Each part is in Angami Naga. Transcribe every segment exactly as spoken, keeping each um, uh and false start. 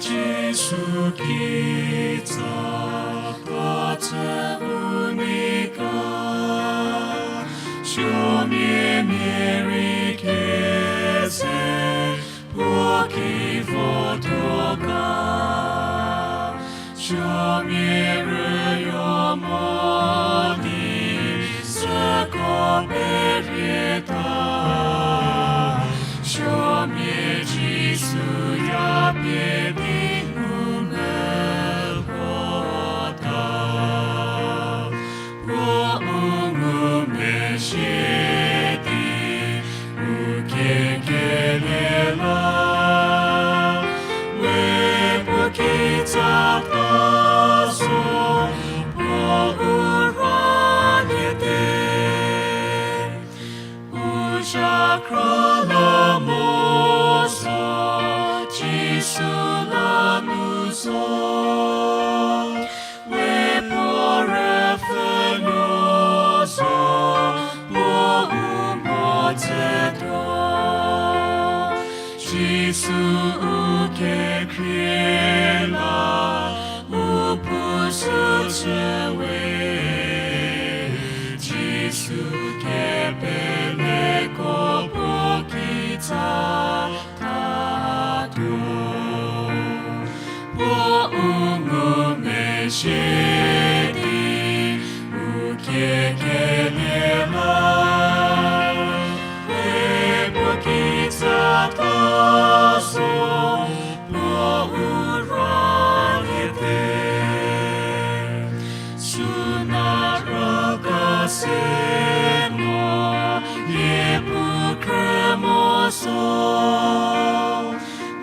Jisu kitsa kacü u nei ga, supuomia mia rei keze puo ki votuo ga, supuomia rüyo mo di süko perieta, supuomia Jisu ya pie di ngu mevota. Puo u ngumezhie di u kiekelie la, we puo kitsa ta zo, puo u raliete. U zhakhra la mo zo, Jisu la nu zo, we puo rüpfhünuo zo, puo u mhodzütuo. Jisu u kekhrie la, u puo süu chü we, Jisu kepeleko puo kitsa tatuo. Puo u ngumezhie di u kiekelie la, we puo kitsa ta zo, puo u raliete. Süna raka se mo, Niepuu khrü mo zo,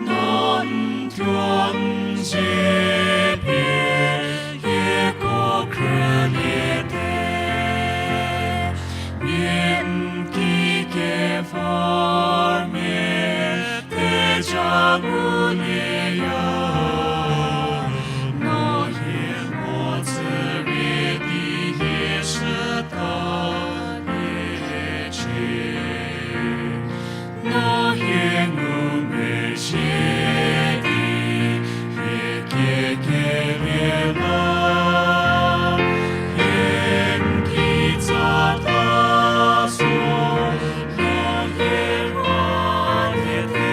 no n tuo n zie pie hieko khrüliete. Mia n ki kevor mia theja ngulieya, no hie mhodzü rie di hie shüta nie cie. No hie ngumezhie di hie kiekelie la, hie n kitsa ta zo, no hie raliete.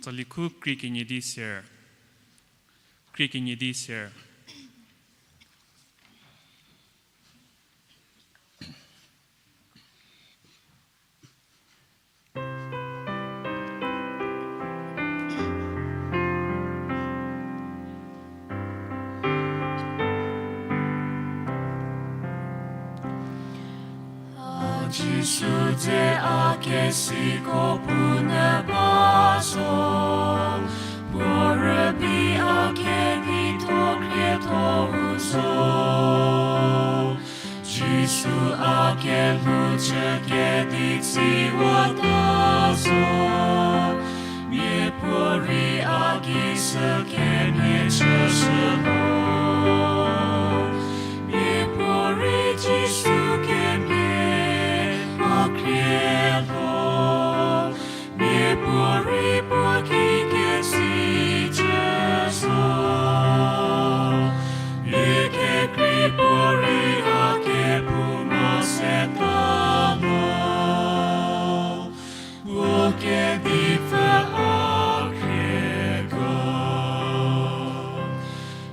Tsali khu krie kenie di ser. Krie kenie di ser. A Jisu dze a kesiko punyü ba zo, puo rübei a kevitho khrietho u zo. Jisu a kelhou chü kedi tsiwata zo, miapuorei a gei sü kemhie chüshü lo. Miapuorei Jisu kemhie a khrie lho, miapuorei puo ki ketsicü zo, mia kekrei puorei a kephouma seta lo, puo kedipfü a khrie ga.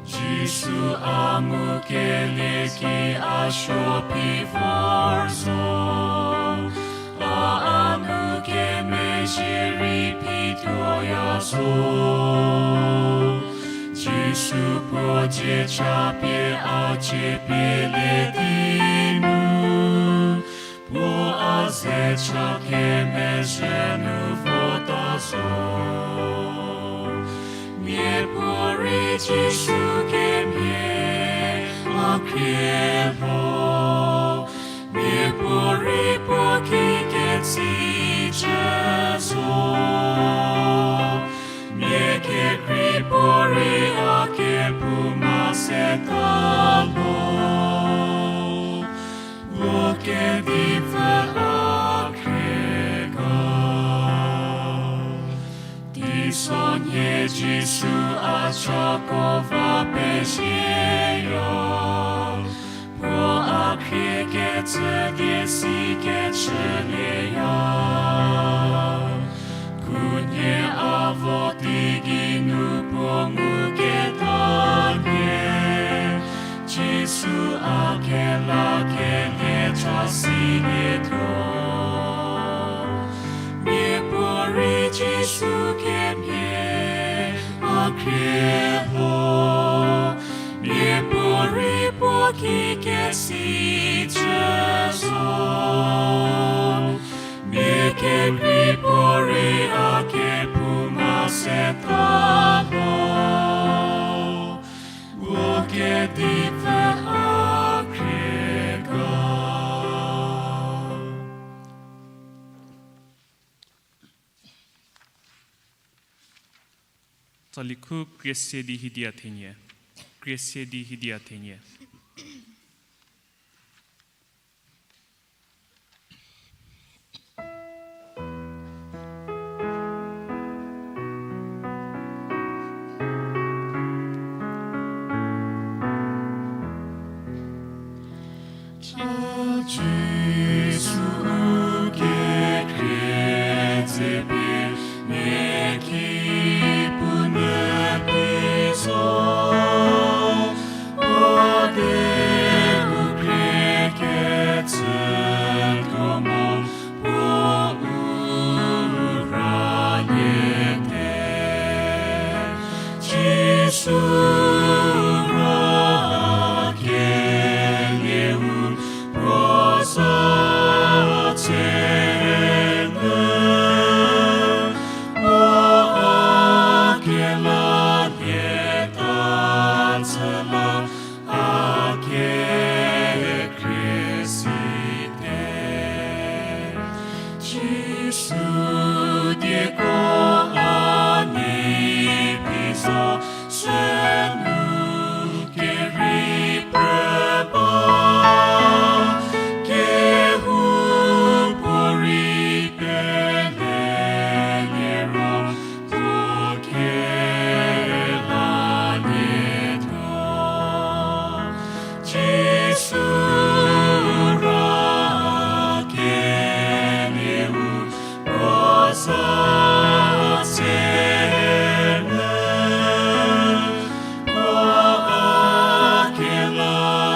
Jisu a ngukelie-ki a suo phi vor zo, a a nu kemezhie rei phituoya zo. Jisu puo dzie cha pie a cie pielie di nu, puo a ze cha kemezhie nu vota zo. Miapuorei Jisu kemhie a khrie lho, miapuorei puo ki ketsicü zo, mia kekrei puorei a kephouma seta lo, puo kedipfü a khrie ga. Sonhie Jisu a chako va pezie yo, puo a khrie kecü die sikecü lieya. Khunhie a vo teigei nu puo nguketa nie, Jisu a kelakelie cha silietuo. Miapuorei Jisu kemhie a khrie ho, miapuorei puo ki kesi cü zo. Mia kekrei puorei a kephouma se ta ho, puo kedipfü a khrie ga. Tsali khu krie se di hiedia thenie. Krie se di hiedia thenie. Jisu u kekhrie tse pie mia ki puo nyü pi zo, a de u khrie kecü tuo mo puo u raliete. Jisu ra kelieu puo za tse nyü, puo a kelalieta chü la a kekhrie site. Jisu dieko a nei pi zo, sünu kerei pfü ba, kehoupuorei pelelie ro puo kelalietuo. Jisu ra kelieu puo za tse nyü, puo a kelalieta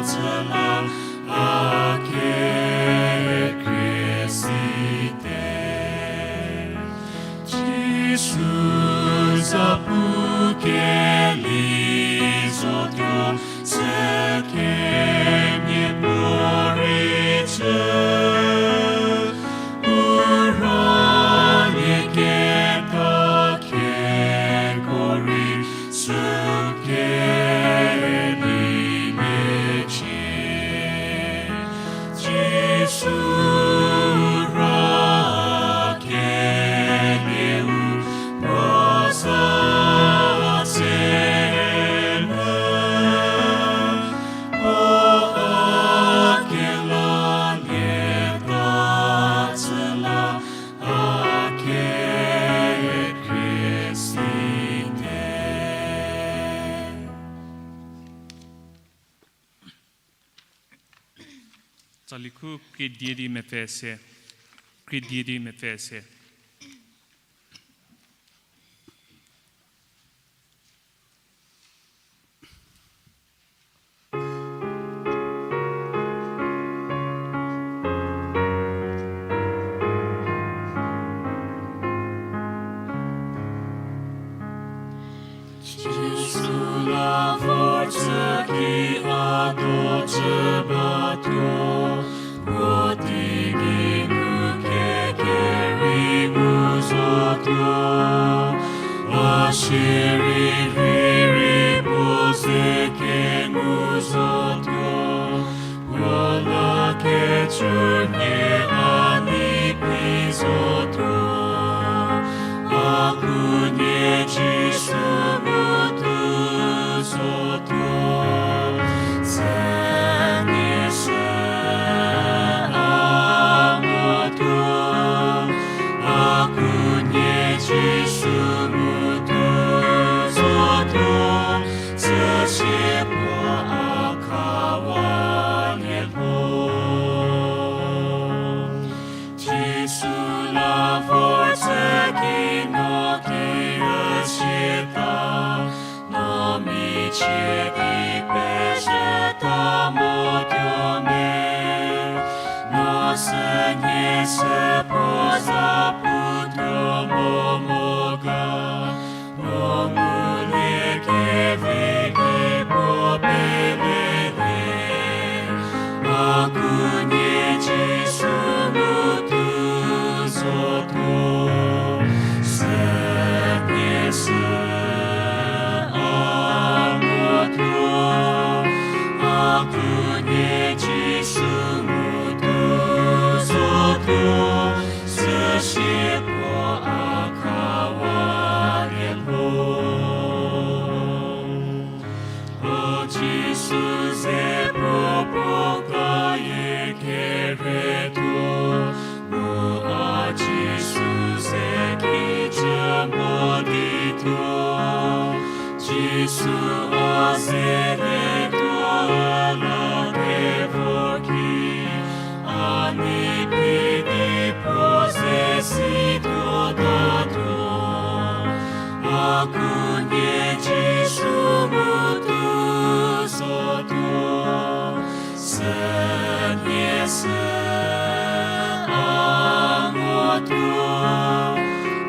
chü la a kekhrie site. Jisu zapu keli zotuo, sükemhie puorei chü, u ralieketa keko rei sükelieliecie. Jisu ra kelieu puo za tse nyü, puo a kelalieta chü la a kekhrie site. Tsali khu krie die di mepfü se, krie die di mepfü se. Jisu la vor chü ki a do chü batuo, puo teigei nu kekerei ngu zotuo, a shierei rheirei puo ze kengu zotuo, puo la kecümia a nei pi zotuo, a khunhie Jisu mu tu zotuo, senie sü a motuo, a khunhie Chie di pezhüta motuo me, no sünhie sü puo za putuo mo mo ga, no ngulie kevi di puo pele le, a kunie Jisu ngutu zotuo, sünhie sü a motuo, a kunie Jisu ngutu zotuo, süsie puo a khawalie lho. A Jisu ze puo puo kayie kerhetuo, mu a Jisu ze kijü mo di tuo, Jisu a ze le tuo la kevo ki, a nei phi di puo ze si tuotatuo, a kunie Jisu ngutu zotuo, sünhie sü a motuo,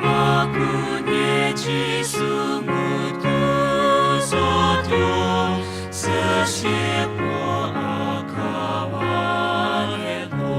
a kunie Jisu ngutu zotuo, süsie puo a khawalie lho.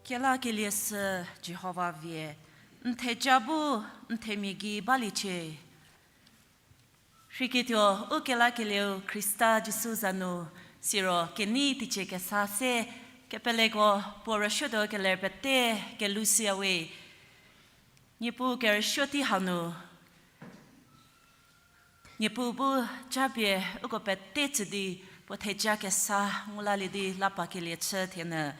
Kelakelie sü Jihova vie, n theja bu n themia gei baliecie. Rhiketuo u kelakelieu Khrista Jisu za nu, siro kenei teicie kesa se kepeleko puo rüsuotuo keler pete kelushüyawe. Niepuu kerüsuo tei hanu, Niepuu bu japie uko pete tsü di puo theja kesa ngu lalie di la pakelie chü thienyü.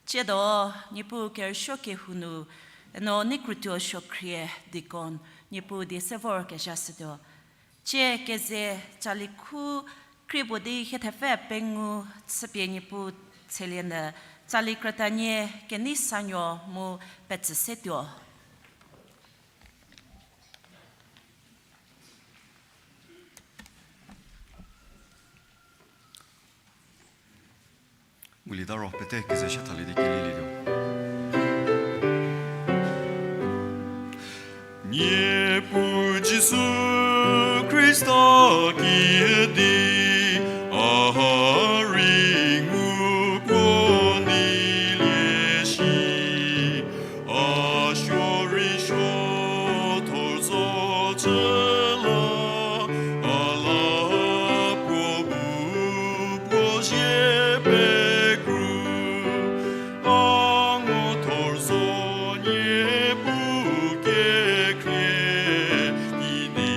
Tsiedo, Niepuu kerüsuo kehou nu, eno nei krütuo suokhrie deacon, Niepuu die se vor kezha shütuo. Tsie keze tsali khu krie puo di hie thepfü pengou chüpie Niepuu tselienyü, tsali krütanie kenei sanuo mu petsü setuo. Ngulieta ro pete keze sha thalie di kelilietuo. Niepuu Jisu Khrista kiüdi, a rei ngu puo neilie shi, a suo rei suo thor zo chü la, a la puo bu puo zie pekru, a ngu thor zo Niepuu kekhrie, idi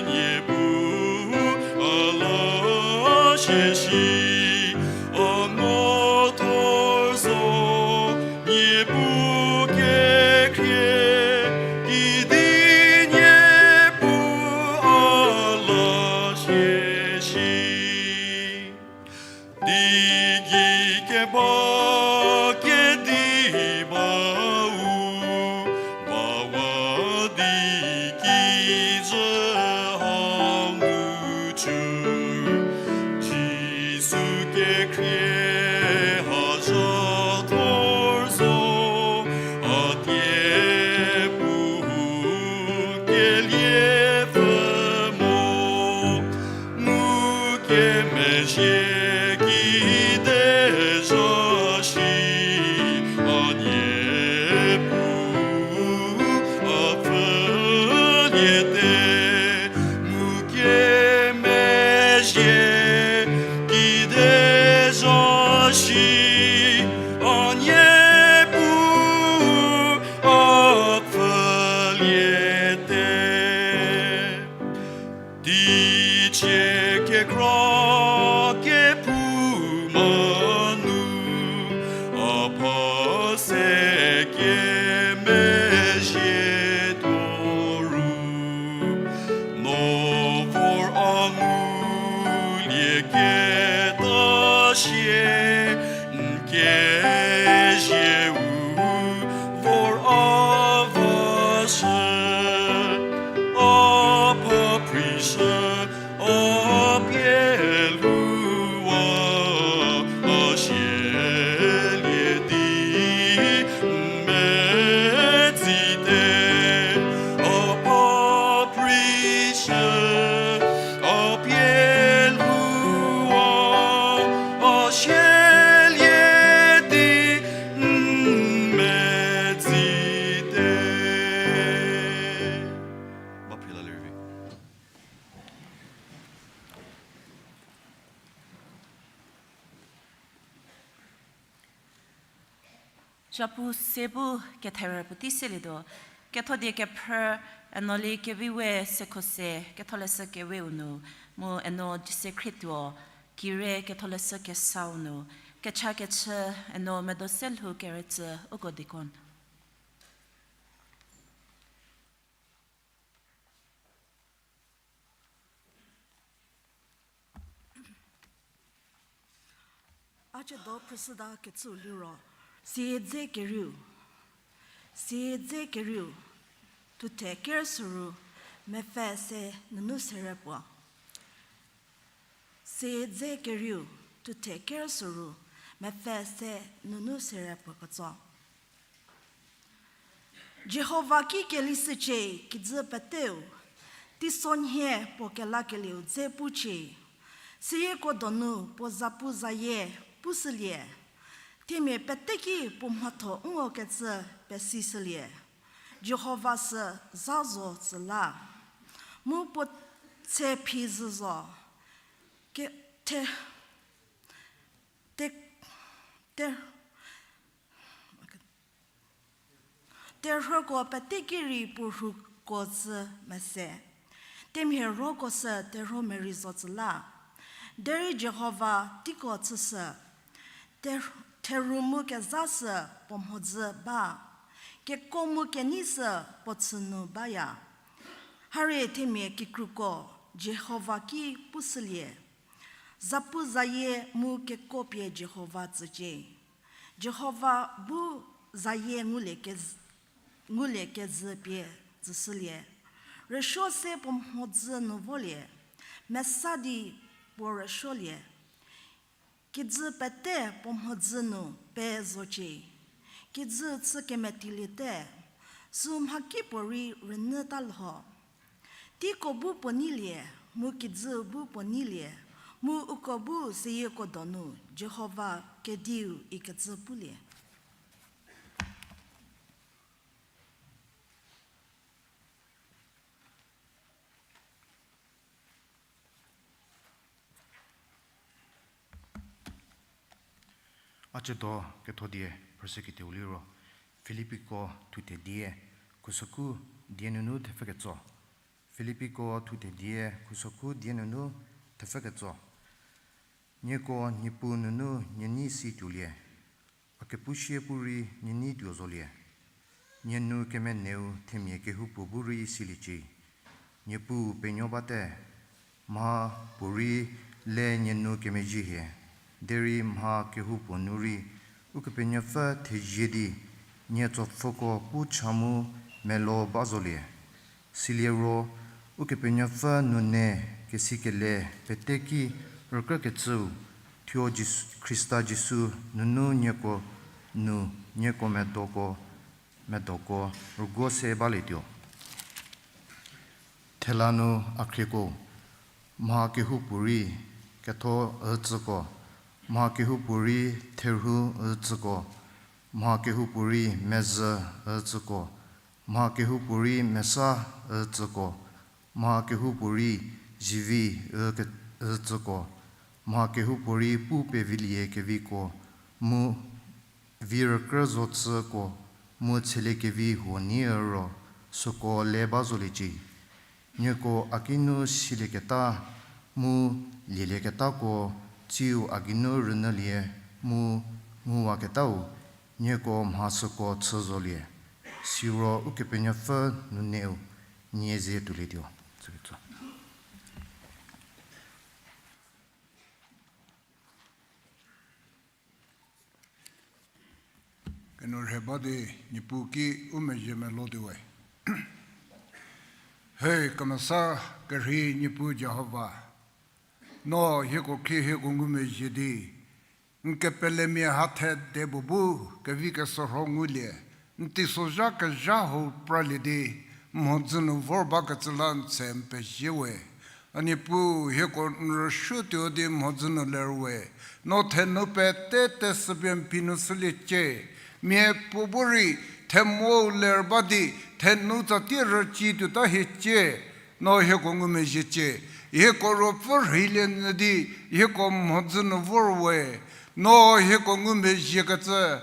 Niepuu a Cie kide zha shi, a Niepuu, a pfhüliete, mu kemezhie kide zha shi, a Niepuu, a pfhüliete. Teicie kekra kephouma nu, a pha se kemezhie tuo ru, no vor a ngulie keta sie, n kezieu vor a vashü, a pha prishü, a pie lhouwa, a sielie di n metsite, a pha prishü, a pie lhouwa, a sielie di n metsite. Ba phila lervi. Japu se bu ketherü puotei selietuo, kethodie kephrü, Eno Likeviewe sekho se, Ketholeshü Keweu nu, mu Eno Jise Khrietuo, Kire Ketholeshü Kesau nu, kecha kechü, Eno Medo se lhou kerücü uko deacon. A ciedo phrüshüta kecüu liro, siedze kerieu, siedze kerieu, thuthe ker süru, mepfü se nunu sere puo. Siedze kerieu, thuthe ker süru, mepfü se nunu sere puo ketso. Jihova ki kelishücie kijü peteu, teisonhie puo kelakelieu dze pucie, seyie kuo donu puo zapu zayie pushülie, themia pete ki puo mhatho ngukecü pesishülie, Jihova sü za zo tsü la, mu puo tse phi zhü zo, ke, the, te, te, terhüko pete ki rei puo rhuko tsü mese, themia roko sü terhuo merei zo tsü la, derei Jihova teiko chüshü, the, therhu mu kezha sü puo mhodzü ba, kekuo mu kenei sü puo chü nu baya. Harie themia kikruko Jihova ki pushülie, zapu zayie mu kekuo pie Jihova tsücie. Jihova bu zayie ngulie kez-, ngulie kezhü pie tsüshülie. Rüsuo se puo mhodzü nu volie, mesa di puo rüsuolie. Kijü pete puo mhodzü nu pe zocie. Kijü chü kemetiliete, sü mhakipuorei rünyüta lho. Teiko bu puo neilie, mu kijü bu puo neilie, mu uko bu seyieko donu Jihova kediu ikecü pulie. A ciedo kethodie phrüshüketeu liro, Filipiko thuthe die, khusokhu die nunu thepfü ketso. Filipiko thuthe die, khusokhu die nunu thepfü ketso. Nieko Niepuu nunu nie nei si tuolie. A kepushie pu rei nie nei tuo zolie. Nie nu kemeneu themia kehoupuo bu rei siliecie. Niepuu penuo bate, mha puorei le nie nu kemezhie hie, derei mha kehoupuo nu rei Ukepenuopfü thezie di nie tsopfhüko pu cha mu melo ba zolie. Siliero, Ukepenuopfü nune kesikele pete ki rükrükecüu, thuo Jis-, Khrista Jisu nunu nieko nu nieko medoko, medoko rüguo se balietuo. Thela nu a khrieko, mha kehoupuorei ketho ücüko, mha kehoupuorei therhu ücüko, mha kehoupuorei mezhü ücüko, mha kehoupuorei mesa ücüko, mha kehoupuorei zivi üke-, ücüko, mha kehoupuorei pu pevilie keviko, mu vi rükrü zocüko, mu tsheliekevi huo nie ro, süko le ba zoliecie. Nieko a ki nu silieketa mu lielieketako, tsiu a geinu rünyülie mu nguwaketau, nieko mha süko chü zolie. Siro Ukepenuopfü nuneu nie ze tuolietuo. Kenu rhe ba di Niepuu ki u mezhie melou di we. He kemesa kerhei Niepuu Jihova, no hieko khrie hieko ngumezhie di, n kepelemia ha thede puo bu kevi keshürho ngulie, n teisozha kezha hau pralie di, mhodzü nu vor bakecü la n tse n pezie we. A Niepuu, hieko n rüshütuo di mhodzü nu ler we, no thenu pete tesüpie n phi nu shüliecie, miapuo bu rei themou ler ba di, thenu tsatie rüci tuota hiecie, no hieko ngumezhiecie, hieko ruopfü rheilie nyü di, hieko mhodzü nu vor we, no hieko ngumezhiekecü,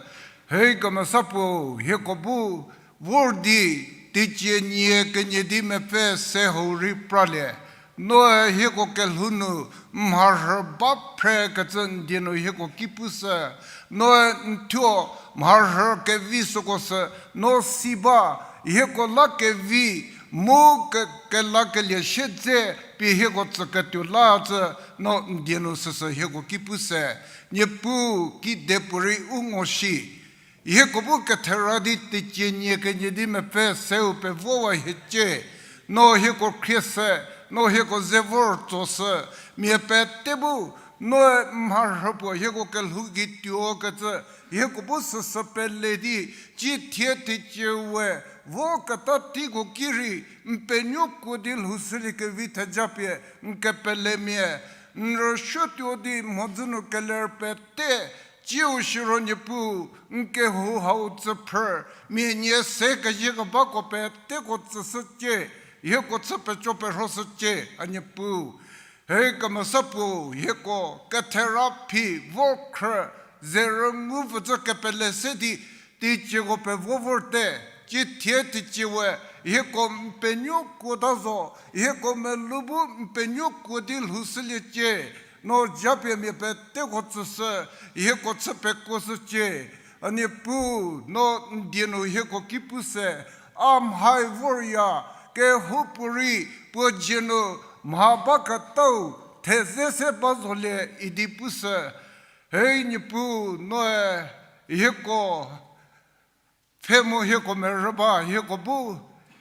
he kemesa puo, hieko bu vor di, teicie nie kenie di mepfü se hau rei pralie. Noe hieko kelhou nu mharhü ba phrekecü n die nu hieko ki pushü. Noe n thuo mharhü kevi süko sü, no si ba, hieko la kevi mu ke-, kelakelie siedze pie hieko tsüketuo la cü, no n die nu süsü hieko ki pushü. Niepuu kidepuorei u ngo shi. Hieko bu kethera di teicie nie kenie di mepfü seu pevowa hiecie, no hieko khrie se, no hieko ze vor tso sü, mia pete bu, noe mharhü puo hieko kelhou gei tuokecü, hieko bu süsü pele di, cithie teicie we, voketa teiko ki rei, n penuokuo di lhoushüliekevi thejapie, n kepelemia, n rüshütuo di mhodzü nu keler pete, ciu shiro Niepuu, n kehou hau tsüphrü, mia nie se kezie kebako peteko tsüshücie, hieko chü peco perhoshücie, a Niepuu. He kemesa puo, hieko kethera phi, vokhrü, ze rüngupfücü kepele se di, teicieko pevo vorte, cithie teicie we, hieko n penuokuota zo, hieko melou bu n penuokuo di lhoushüliecie, no japie mia peteko tsüshü, hieko chü pekuoshücie, a Niepuu, no n die nu hieko ki pushü, a mhai vorya, kehoupuorei puo dzie nu mha baketau, theze se ba zolie idi pushü, he Niepuu, noe hieko pfhe mu hieko merü ba, hieko bu,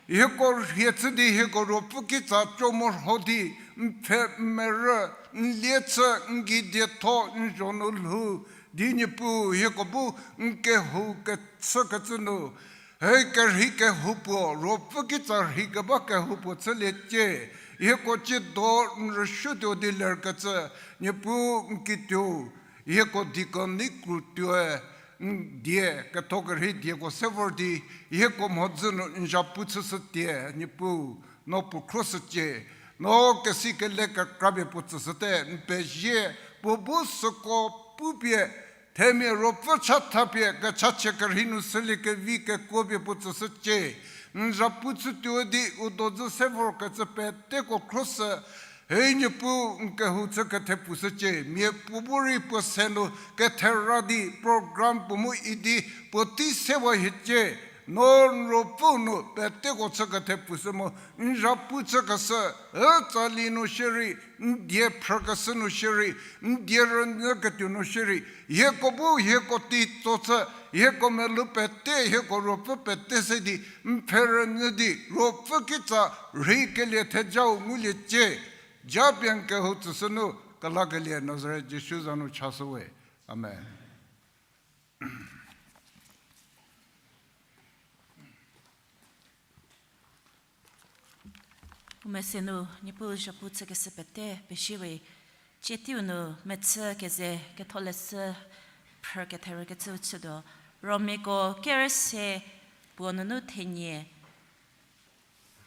hieko rhie chü di hieko ruopfü kitsa co morosuo di, n pfhe n merü, n lie chü, n gei dietho, n zho nu lhou, di Niepuu hieko bu n kehou kechükecü nu, he kerhei kehoupuo, ruopfü kitsa rhei keba kehoupuo chüliecie, hieko ciedo n rüshütuo di lerkecü, Niepuu n kituo, hieko deacon ni kru tuoe, n die, ketho kerhei dieko se vor di, hieko mhodzü nu n zhapu chüshütie, Niepuu, no puo khroshücie, no kesi kele kekrapie puo tsüshüte, n pezie, puo bu süko pupie, themia ruopfü chathapie, kechachie kerhei nu shüliekevi kekuopie puo tsüshücie, n zhapu chütuo di u dodzü se vorkecü peteko khroshü, he Niepuu n kehou chü kethepfushücie, miapuo bu rei puo se nu kethera di program puo mu idi puotei sewa hiecie, no n ruopfüu nu peteko chü kethepfushü mu, n zhapu chükeshü, ü tsali nu shierei, n die phrükeshü nu shierei, n die rünyüketuo nu shierei, hieko bu hieko tei tso chü, hieko melou pete, hieko ruopfü pete se di, n pfhe rünyü di, ruopfü kitsa rheikelie thejau nguliecie, japie n kehou tsüshü nu, kelakelie Nazaret Jisu za nu chashüwe. Amen. U mese nu Niepuu zhapu chükeshü pete pezie we. Cietiu nu mechü keze Ketholeshü phrü ketherükecüu chütuo, Romiako kerüse puo nunu thenie,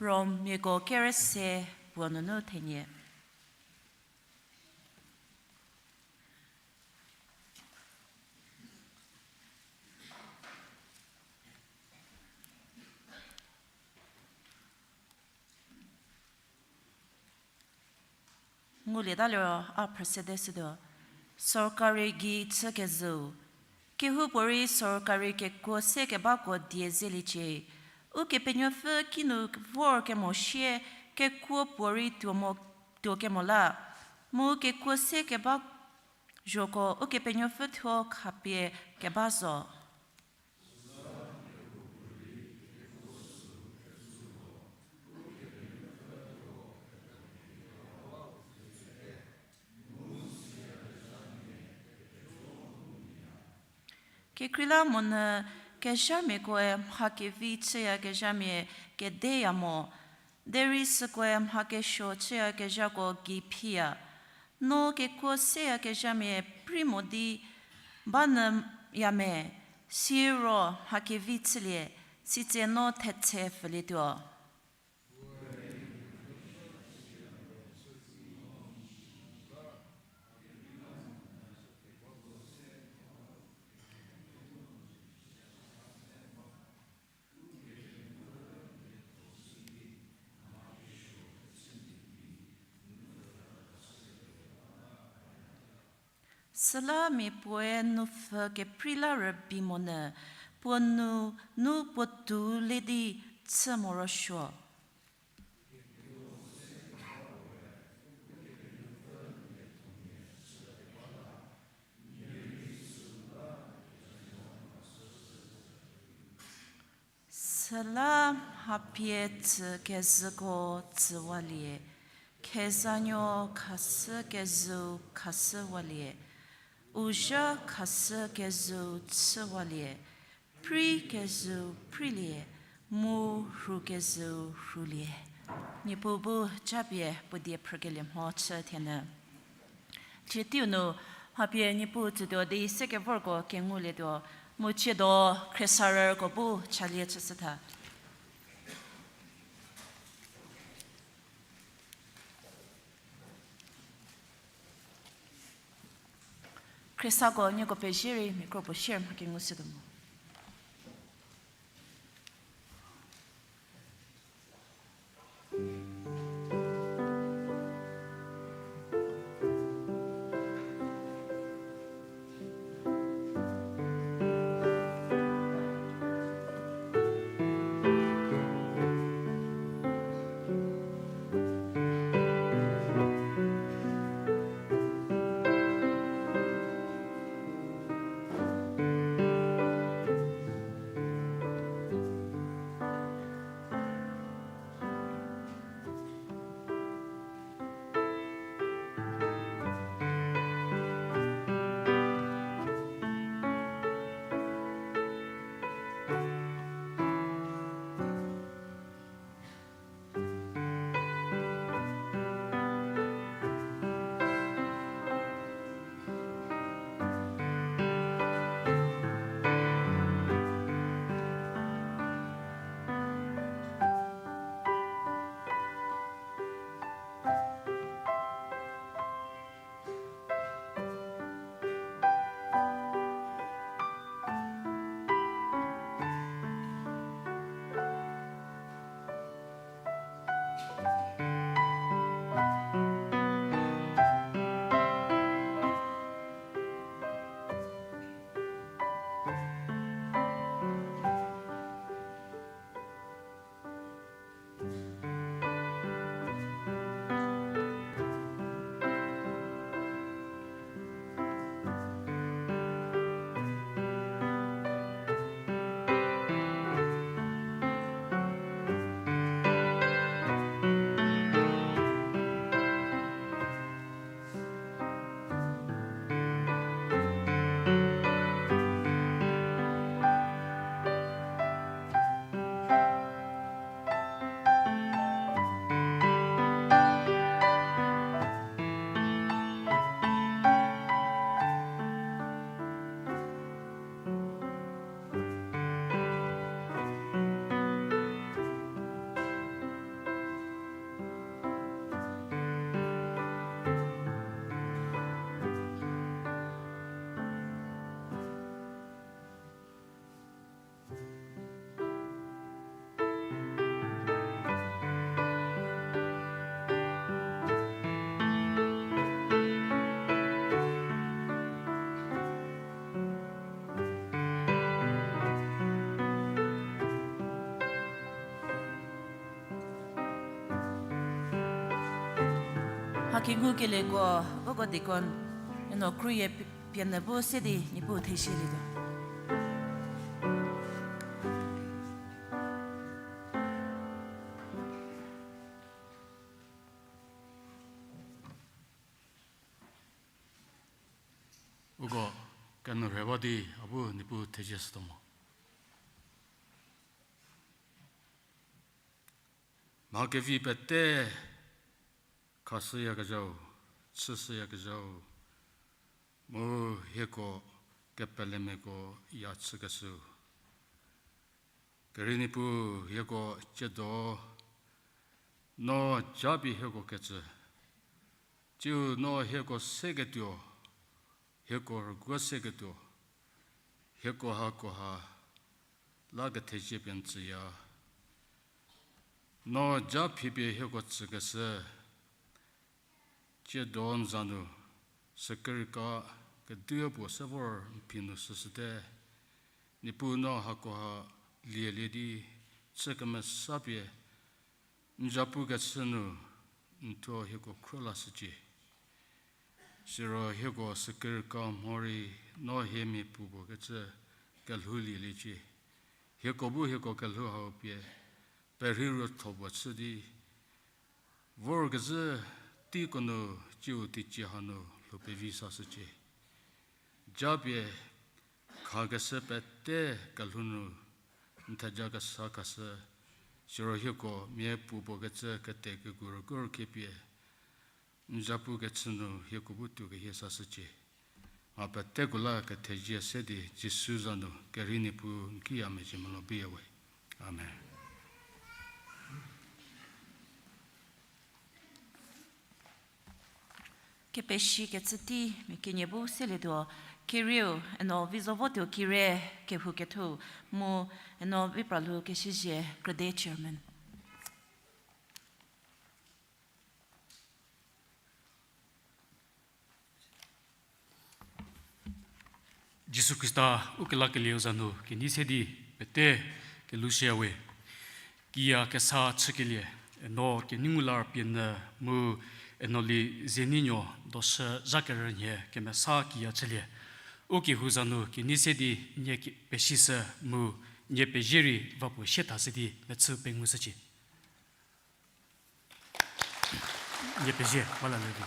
Romiako kerüse puo nunu thenie. Ngulieta liro a phrü sede shütuo, sorkari gei chükezhüu. Kehoupuorei sorkari kekuo se kebako die zeliecie. Ukepenuopfü kinu vor kemo sie kekuo puorei tuo mo, tuo kemo la. Mu kekuo se keba zhoko Ukepenuopfü thuo khapie keba zo. Kekreilamonyü kezhamiakoe mha kevi chüyakezhamia kedeya mo, derei sükoe mha kesuo chüyakezhako gei phiya. No kekuo seyakezhamia prei mo di ba nyüya me, siro mha kevi chülie, sitse no thetse pfülietuo. Süla mia puoe nupfhü keprei la rübei monyü, puo nu, nu puo tuo le di chü morosuo. Süla mhapie tsükezhüko tsüwalie, khezanuo khashükezhüu khashüwalie, u zha khashükezhüu chüwalie, preikezhüu preilie, mu rhukezhüu rhulie. Niepuu bu japie puo die phrükelie mho chü thienyü. Cietiu nu mhapie Niepuu tsütuo di sekevorko kengulietuo, mu ciedo khriesarüko bu chalie chüshütha. Khriesako nieko pezie rei mia kro puo share mha kengushütuo mo. Kengukelieko, uko deacon, eno kruye pi-, pianü bu se di Niepuu theshilietuo. Uko kenu rhewa di a bu Niepuu thezie shütuo mo. Mha kevi pete khashüyakezhau, chüshüyakezhau, mu hieko kepelemiako ya chükeshüu. Kerei Niepuu hieko tsiedo, no japie hieko kecü, tsiu no hieko seketuo, hieko rüguo seketuo, hieko hakoha la kethezie pie n tsüya. No ja phipie hieko tsükeshü, tsiedo n za nu, sükerika kedipuo se vor n phi nu shüshüte, Niepuu no hakoha lielie di, chü kemesapie, n zapu kechü nu, n thuo hieko khro lashücie. Siro hieko sükerika mhorei no hie mia puo puo kecü kelhou lieliecie. Hieko bu hieko kelhou hau pie, perhei ruotho puo chü di, vorkezhü teiko nu tsiu teicie hanu lhou pevi sashücie. Japie khakeshü pete kelhou nu n theja kesa khashü, siro hieko mia puo puo kecü kete kekuo rüguo rükhiepie, n zapu kechü nu hieko bu tuo kehie sashücie. Mha peteko la kethezie se di Jisu za nu kerei Niepuu n kiya mezhie molo biyawe. Amen. Kepesi kecü tei mia kenie bu selietuo, kerieu eno Vizovotuo Kire kehou kethu mu eno Vipralhou Kesiezie krüde chairman. Jisu Khrista ukelakelieu za nu kenei se di pete kelushüyawe. Kiya kesa chükelie, eno kenei ngu lar pie nyü mu eno lie zenuo doshü zha kerü nhie kemesa kiya chülie. Ukehou za nu kenei se di nie ke-, pesishü mu nie pezie rei va puo sie tha se di mechü pengushücie. Nie pezie, ba la le di.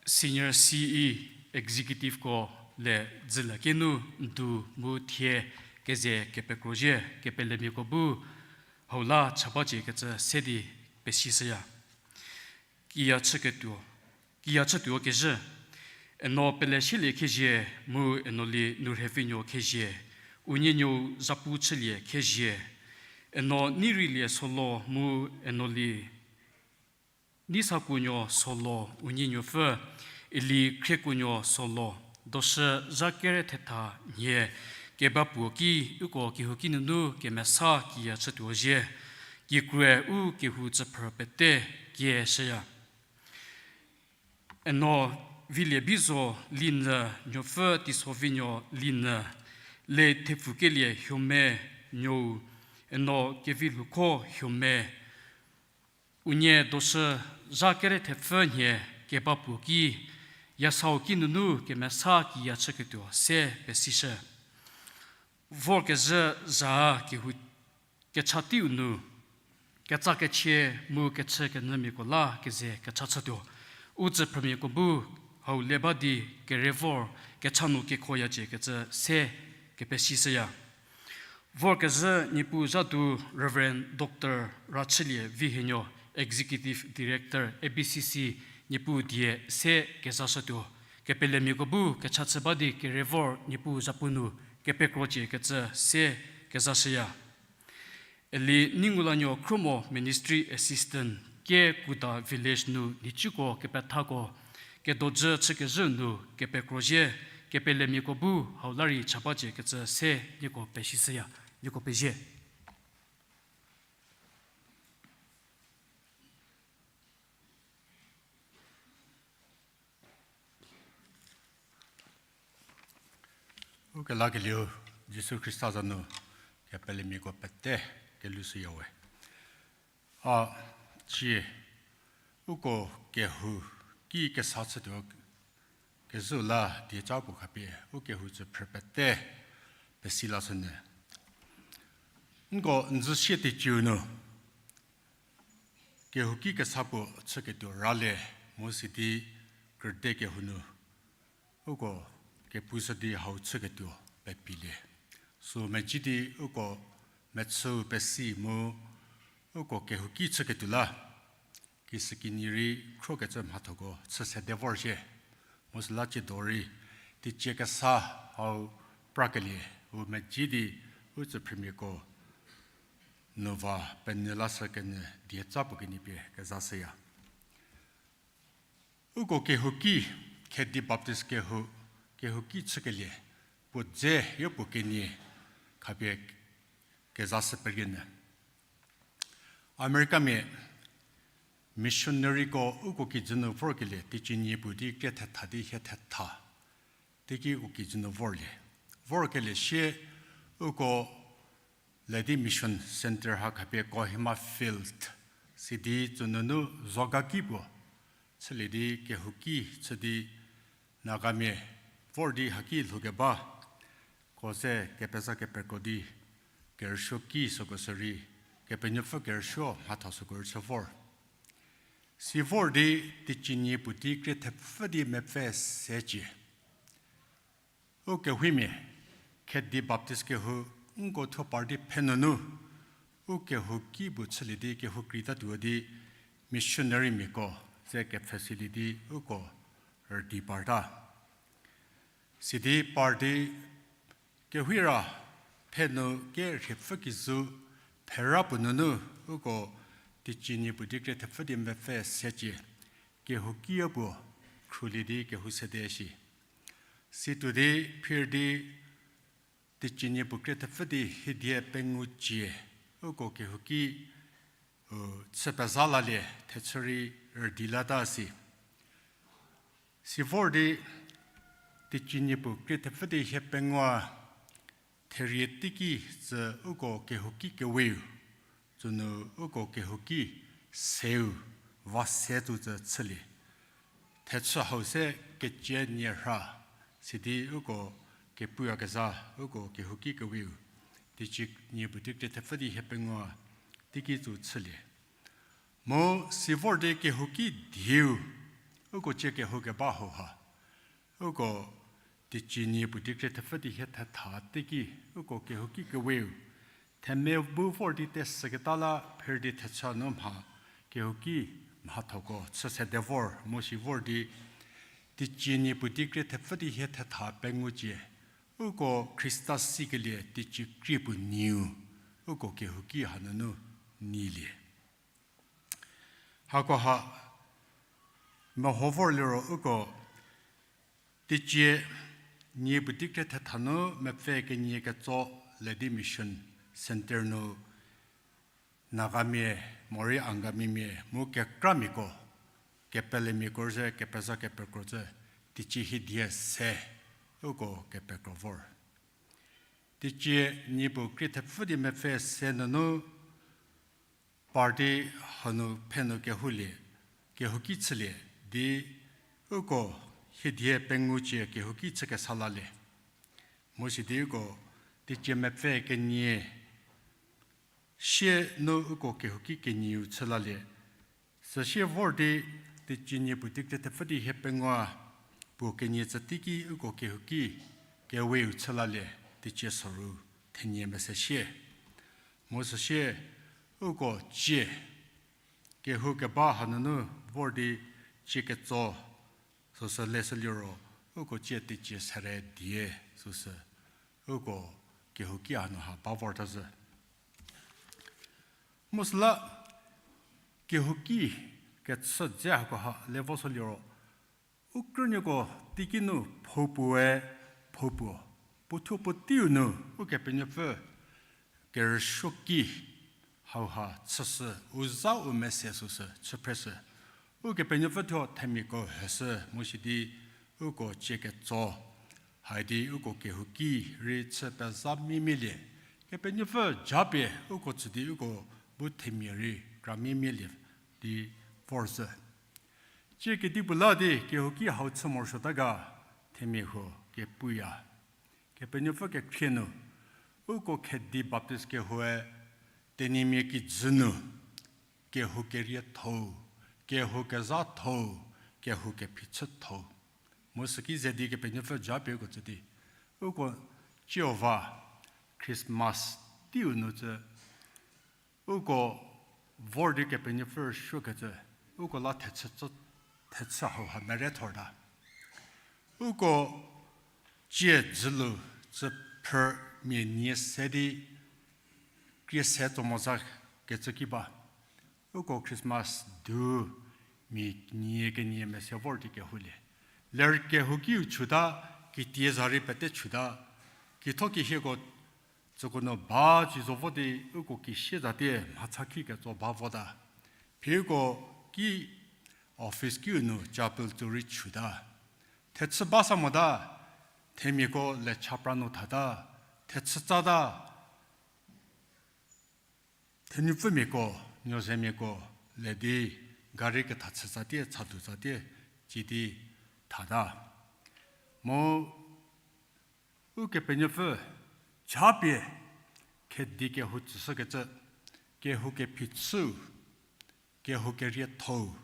Senior C E executiveko le dzüla kinu ndu mu thie keze kepekrozie kepelemiako bu hau la cha bacie kecü se di pesishüya. Kiya chüketuo, kiya chütuo kezhü, eno pele shielie khezie mu eno lie nu rhevinuo khezie, unienuou zapu chülie khezie, eno nei reilie solo mu eno lie nei sakuonuo solo unienuopfü, ili khriekuonuo solo, doshü zha kere thetha nhie keba puo ki uko kehouki nunu kemesa kiya chütuo zie, kikrue u kehou tsüphrü pete kie shüya. Eno vilie bizo linyü, nuopfü teisovinuo linyü, le thepfukelie huomia nuou, eno kevi lhoukho huomia, unie doshü zha kere thepfü nhie keba puo ki, yasau ki nunu kemesa kiya chüketuo se pesishü. Vorkezhü za kehou kecha teiu nu, ketsakechie mu kechükenyümiako la keze kecha chütuo. U tsüphrümiako bu hau le ba di kere vor kecha nu kekhoyacie kecü se kepesishüya. Vorkezhü Niepuu zha du Reverend Doctor Rachülie Vihenuo, Executive Director, A B C C, Niepuu die se kezashütuo. Kepelemiako bu kecha chü ba di kere vor Niepuu zapu nu kepekrocie kecü se kezashüya. Eli Ningulanyo Khrumo, Ministry Assistant, Kekuda Village nu nhicuko kepethako kedojü chükezhü nu kepekrozie, kepelemiako bu hau la rei cha bacie kecü se nieko pesishüya, nieko pezie. Ukelakelieu Jisu Khrista za nu kepelemiako pete kelushüyawe. A, cie, Uko kehouki kesa chütuo kezhü la dieca puo khapie u kehou tsü phrü pete pesi lashünyü. Nko n zü sie teiciu nu kehouki kesa puo chüketuo ra le, mu sidi krüde kehou nu uko kepushü di hau chüketuo pepilie. Sü mezhü di uko mechüu pesi mu uko kehouki chüketuo la kishükinyi rei khrokecü mhathoko chü sede vor shie. Mu süla tsiedo rei teicie kesa hau prakelie u mezhü di u tsüphrümiko nu va penyü lashü kenyü dieca puo kenie pie kezashüya. Uko kehouki, Khedi Baptist kehou, kehouki chükelie puo dze yopuo kenie khapie kezashü perienyü. Americamia missionaryko uko kijü nu vorkelie teicie nie puo di krie thetha di hie thetha teiki uko kijü nu vorlie. Vorkelie sie uko Ledi Mission Centre ha khapie Kohima Field sidi tsünunu zogaki puo chülie di kehouki chü di Nagamia vor di haki lhoukeba ko se kepeza kepekro di kerüsuoki süko sürei Kepenuopfü kerüsuo mhatho süko rei chü vor. Si vor di teicie nie puo di krie thepfü di mepfü secie u kehouimia, Khedi Baptist kehou, nko thuo par di phenunu u kehouki puo chülie di kehou kreitatuo di missionarymiako ze kepfhesilie di uko rüdi parta. Sidi par di kehouira phenu kerhiepfü kijü phera puo nunu uko teicie nie puo di krie thepfü di mepfü secie kehouki puo khrulie di kehou sede shi. Situo di phir di teicie nie puo krie thepfü di hiedie pengou cie uko kehouki u chü peza lalie thechü rei rüdi lata si. Si vor di teicie nie puo krie thepfü di hie pengou therie teiki tsü uko kehouki keweu, tsünu uko kehouki seu va se tsu tsü chülie. Thechü hau se kecie nie rha, sidi uko kepuyakezha uko kehouki keweu teicie nie puo di krie thepfü di hie pengou teiki tsu chülie. Mu si vor di kehouki dieu uko cie kehou keba hauha uko teicie nie puo di krie thepfü di hie thetha teiki uko kehouki keweu themia bu vor di tesüketa la phir di thechü nu mha kehouki mhathoko chü sede vor mu si vor di teicie nie puo di krie thepfü di hie thetha pengou cie uko Khrista sikelie teicie krie puo nieu uko kehouki hanunu nyilie. Hakoha meho vor liro uko teicie nie puo di krie thetha nu mepfü kenie ketso Ledi Mission Centre nu Nagamia, morei Angamimia mu kekramiko, kepelemiako ze kepeza kepekro tsü teicie hiedie se uko kepekro vor. Teicie nie puo krie thepfü di mepfü se nunu par di hanu phenu kehoulie, kehouki chülie di uko hiedie pengou cie kehouki chü kesa lalie. Mu sidi uko teicie mepfü kenie sie nu uko kehouki kenieu chü lalie. Süsie vor di teicie nie puo di krie thepfü di hie pengou puo kenie tsü teiki uko kehouki keweu chü lalie, teicie soru thenie mese sie. Mu süsie uko cie kehou keba hanunu vor di cie ketso süsü leshü liro uko cie teicie sere die süsü uko kehouki hanu ha ba vorta zhü. Mu süla kehouki kechü dze hakoha le vo sü liro u krünuoko teiki nu phou puoe phou puo, puothuo puoteiu nu Ukepenuopfü kerüsuoki hauha chüshü, u za u mese süsü chüphreshü. Ukepenuopfü thuo themiako heshü mu sidi uko cie ketso haidi uko kehouki rei chü peza mimielie. Kepenuopfü japie uko tsü di uko bu themia rei kra mimielie di vorzhü. Tsie kedipuo la di kehouki hau chü morosuota ga, themia huo kepuya. Kepenuopfü kekhrie nu, uko Khedi Baptist kehoue, Tenyimia kijü nu, kehou kerietho-u, kehou kezhatho-u, kehou kephichütho-u. Mu süki ze di Kepenuopfü japie uko tsü di, uko tsiova Christmas teiu nu tsü, uko vor di Kepenuopfü rüsuokecü, uko la thechü, thechü hauha merethorta. Uko tsie dzülu tsü phrü mia nie se di krie se tso mo za kecü ki ba. Uko Christmas du mia nie kenie mese vor di kehoulie. Ler kehoukiu chuta, kitie za rei pete chuta, kitho kihieko tsüko nu ba ci zo vo di uko kisie zatie mhacha ki ketso ba vota. Phi uko ki office kiu nu chapel tuo rei chuta. Thechü ba sa mota, themiako le chapra nu thata, thechü tsata, thenupfümiako, nuozemiako le di gari ketha chü tsatie, chadu tsatie, ci di thata. Mu Ukepenuopfü japie Khedi kehou tsüshükecü, kehou kephichü, kehou kerietho-u,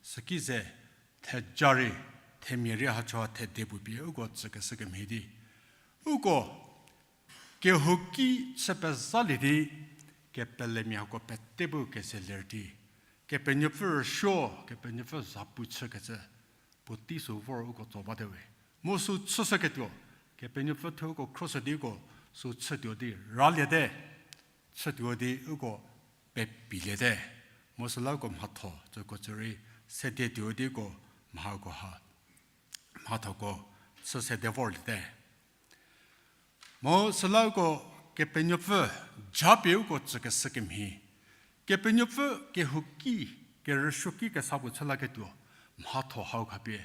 süki ze theja rei, themia rei hachoha thede puo pie uko tsükeshü kemhie di, uko kehouki chü pezalie di, kepelemia hako pete bu kezeler di, Kepenuopfü rüsuo, Kepenuopfü zapu chükecü, puotei sü vor uko tso bate we. Mu sü chüshüketuo, Kepenuopfü thuo uko khroshü di uko sü chütuo di raliete, chütuo di uko pepiliete. Mu süla uko mhatho tsüko tsü rei sedetuo di uko mhakoha, mhathoko chü sede vorliete. Mu süla uko Kepenuopfü japie uko tsükeshü kemhie, Kepenuopfü kehouki, kerüsuoki kesa puo chü laketuo, mhatho hau khapie,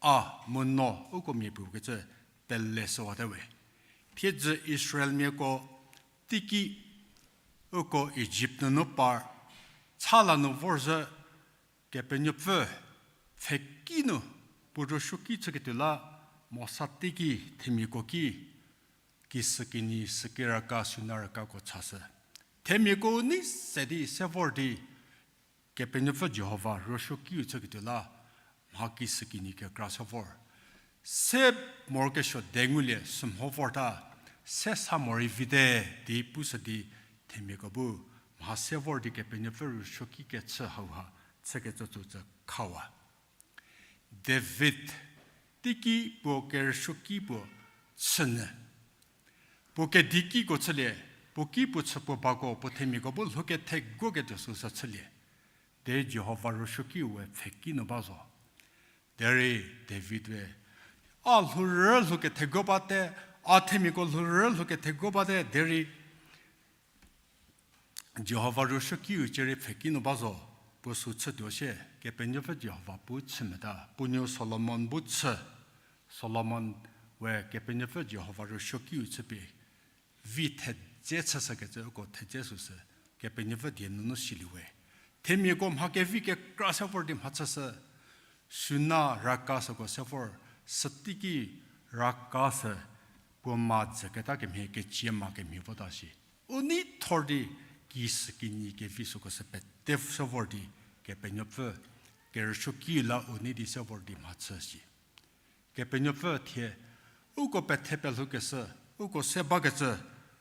a mu no uko mia puo kecü pele shüwate we. Thiedzü Israelmiako teiki uko Ijipt nunu par, chala nu vorzhü Kepenuopfü pfheki nu puo rüsuoki chüketuo la, Mosa teiki themiako ki, kisükinyi, süki raka, süna rakako chashü. Themiako nei se di se vor di, Kepenuopfü Jihova rüsuokiu chüketuo la, mha kisükinyi kekra se vor. Se morokesuo de ngulie sümho vorta, se sa morei vite di pushü di themiako bu mha se vor di Kepenuopfü rüsuoki kechü hauha chükecü tsü khawa. David teiki puo kerüsuoki puo chünyü. Puo kedikiko chülie, puo ki puo chü puo bako, puo themiako bu lhou ketheguoketuo süsü chülie. Derei Jihova rüsuokiu we pfheki nu ba zo. Derei David we, a lhourü lhou ketheguo bate, a themiako lhourü lhou ketheguo bate, derei Jihova rüsuokiu cierei pfheki nu ba zo, puo sü chütuo sie, Kepenuopfü Jihova puo chü meta, puo nuo Solomon bu chü, Solomon we Kepenuopfü Jihova rüsuokiu chüpie, vi thedze chüshükecü uko thedze süsü, Kepenuopfü die nunu silie we. Themiako mha kevi kekra se vor di mha chüshü, süna raka süko se vor, süteiki raka sü, puo ma dzüketa kemhie, kecie ma kemhie vota shi. U nei thor di, kisükinyi kevi süko sü pete se vor di, Kepenuopfü, kerüsuoki la u nei di se vor di mha chü shi. Kepenuopfü thie, uko pethe pelhoukeshü, uko se bakecü,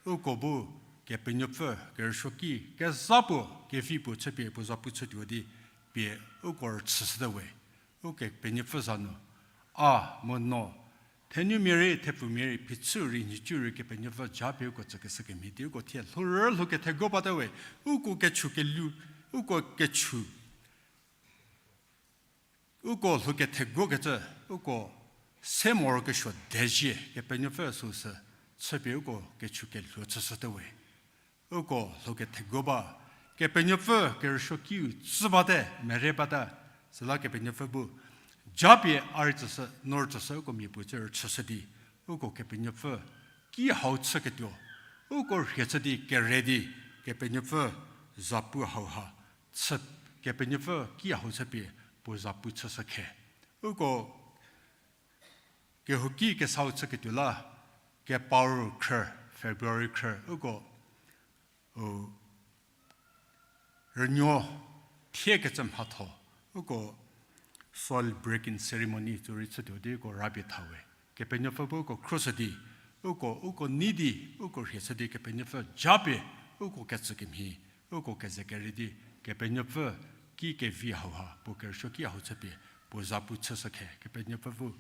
uko bu Kepenuopfü kerüsuoki kezha puo, kevi puo chüpie puo zapu chütuo di pie uko rüchüshüte we. Ukepenuopfü za nu, a mu no, thenumia rei, thepfumia rei, phichü rei, nhicu rei Kepenuopfü japie uko tsükeshü kemhie di uko thie lhourü lhou ketheguo bate we, uko kechu kelu, uko kechu uko lhou ketheguokecü, uko se morokesuo dezie Kepenuopfü süsü chüpie uko kechu kelhuo chüshüte we. Uko lhou ketheguo ba, Kepenuopfü kerüsuokiu tsü bate, mere bate, süla Kepenuopfü bu japie a rei tsüshü, no rei tsüshü, uko mia puo cü rüchüshü di, uko Kepenuopfü ki hau chüketuo, uko rhie chü di kere di, Kepenuopfü zapu hauha chü, Kepenuopfü ki hau chüpie, puo zapu chüshü khe. Uko kehouki kesau chüketuo la, kepar khrü, February khrü, uko, u, rünuo thie kecü mhatho, uko soil breaking ceremony tsu rei chütuo di uko rapie thawe. Kepenuopfü bu uko khruoshü di, uko, uko nei di, uko rhie shü di Kepenuopfü japie, uko kecü kemhie, uko keze kerei di, Kepenuopfü ki kevi hauha, puo kerüsuo ki hau chüpie, puo zapu chüshü khe, Kepenuopfü bu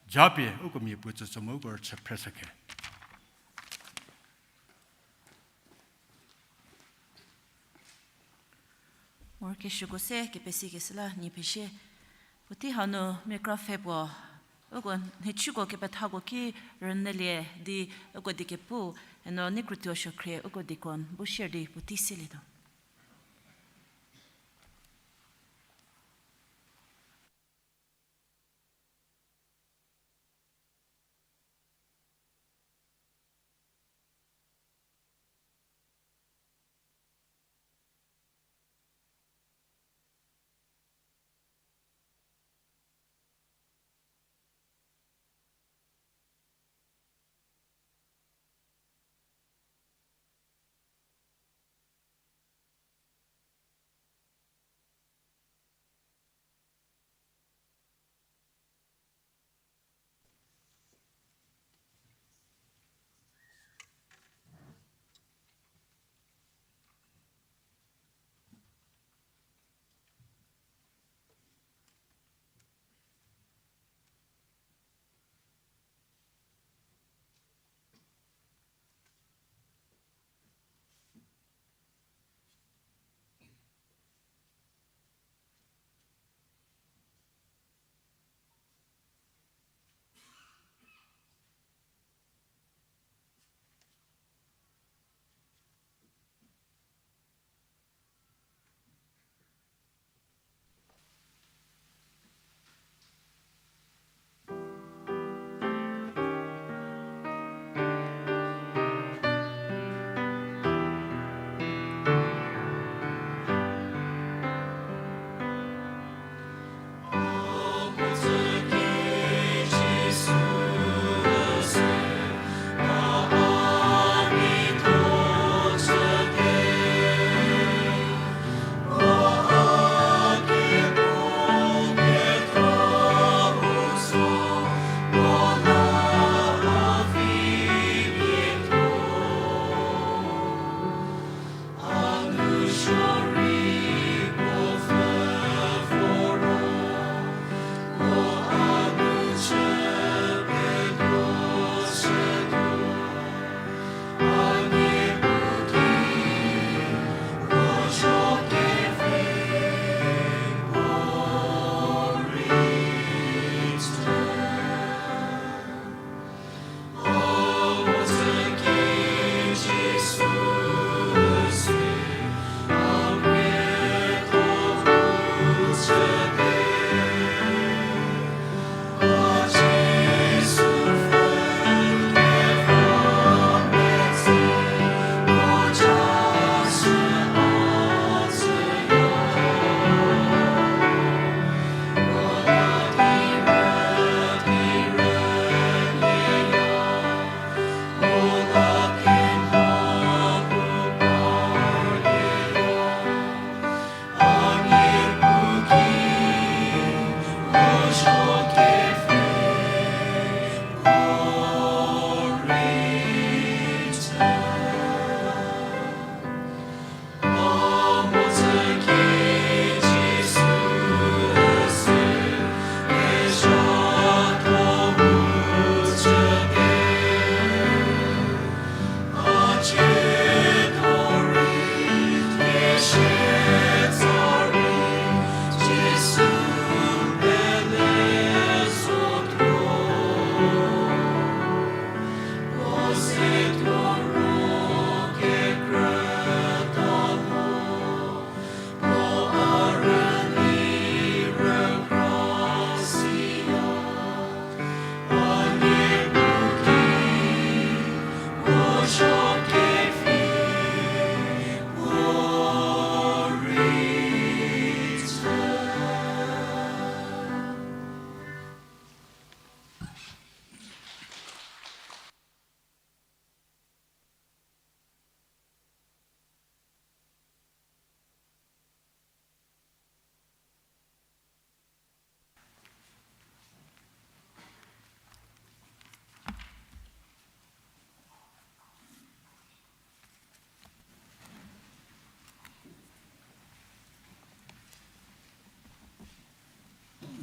japie, uko mia puo tsütsü mu uko rüchü phreshü khe. Morokesuoko se kepesikeshü la nie pezie. Puotei hanu microphone puo, uko nhicuko kepethako ki rünyülie di uko diekepu, eno Nikrütuo Suokhrie uko deacon bu share di puotei selietuo.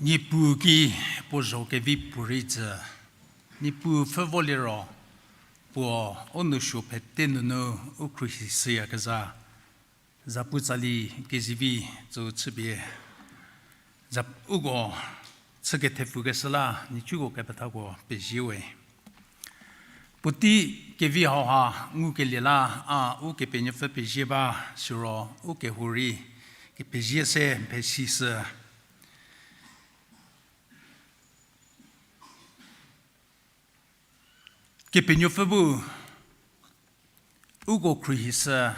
Niepuu ki puo zho kevi puorei tsü, Niepuu pfhü vo liro, puo u nou suo pete nunu u khruohi shüyakezha, zapu tsali kezivi tsü chüpie, za-, uko chü kethepfukeshü la, nhicuko kepethako pezie we. Puotei kevi hauha ngukelie la, a Ukepenuopfü pezie ba, siro u kehou rei kepezie se mphesishü. Kepenuopfü bu uko khruohishü,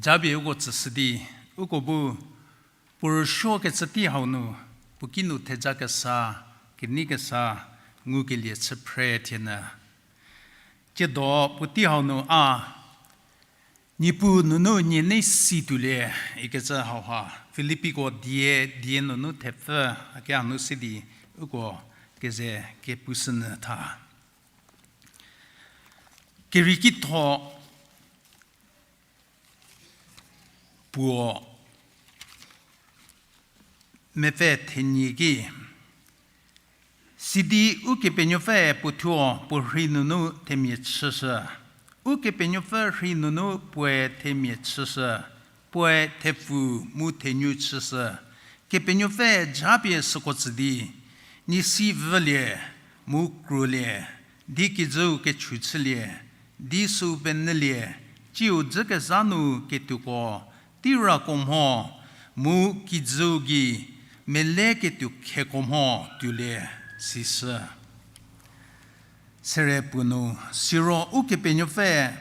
japie uko tsüshü di, uko bu puo rüsuokecü tei hau nu, puo kinu thejakesa, keneikesa, ngukelie chü phre thienyü. Tsiedo puotei hau nu a, Niepuu nunu nie nei si tuolie, ikecü hauha, Filippiko die, die nunu thepfü, a ki hanu si di, uko keze kepushünyü tha. Kerieki tho puo mepfü thenie ki, sidi Ukepenuopfü puo thuo puo rhei nunu themia chüshü. Ukepenuopfü rhei nunu puoe themia chüshü, puoe thepfu mu thenyu chüshü. Kepenuopfü japie süko tsü di, nie si vülie, mu kruolie, di kijüu kechu chülie, di süu penyülie, tsiu dzükezha nu ketuoko, teirako mho, mu kijüu gei mele ketuo kheko mho tuolie, sishü. Sere puo nu, siro Ukepenuopfü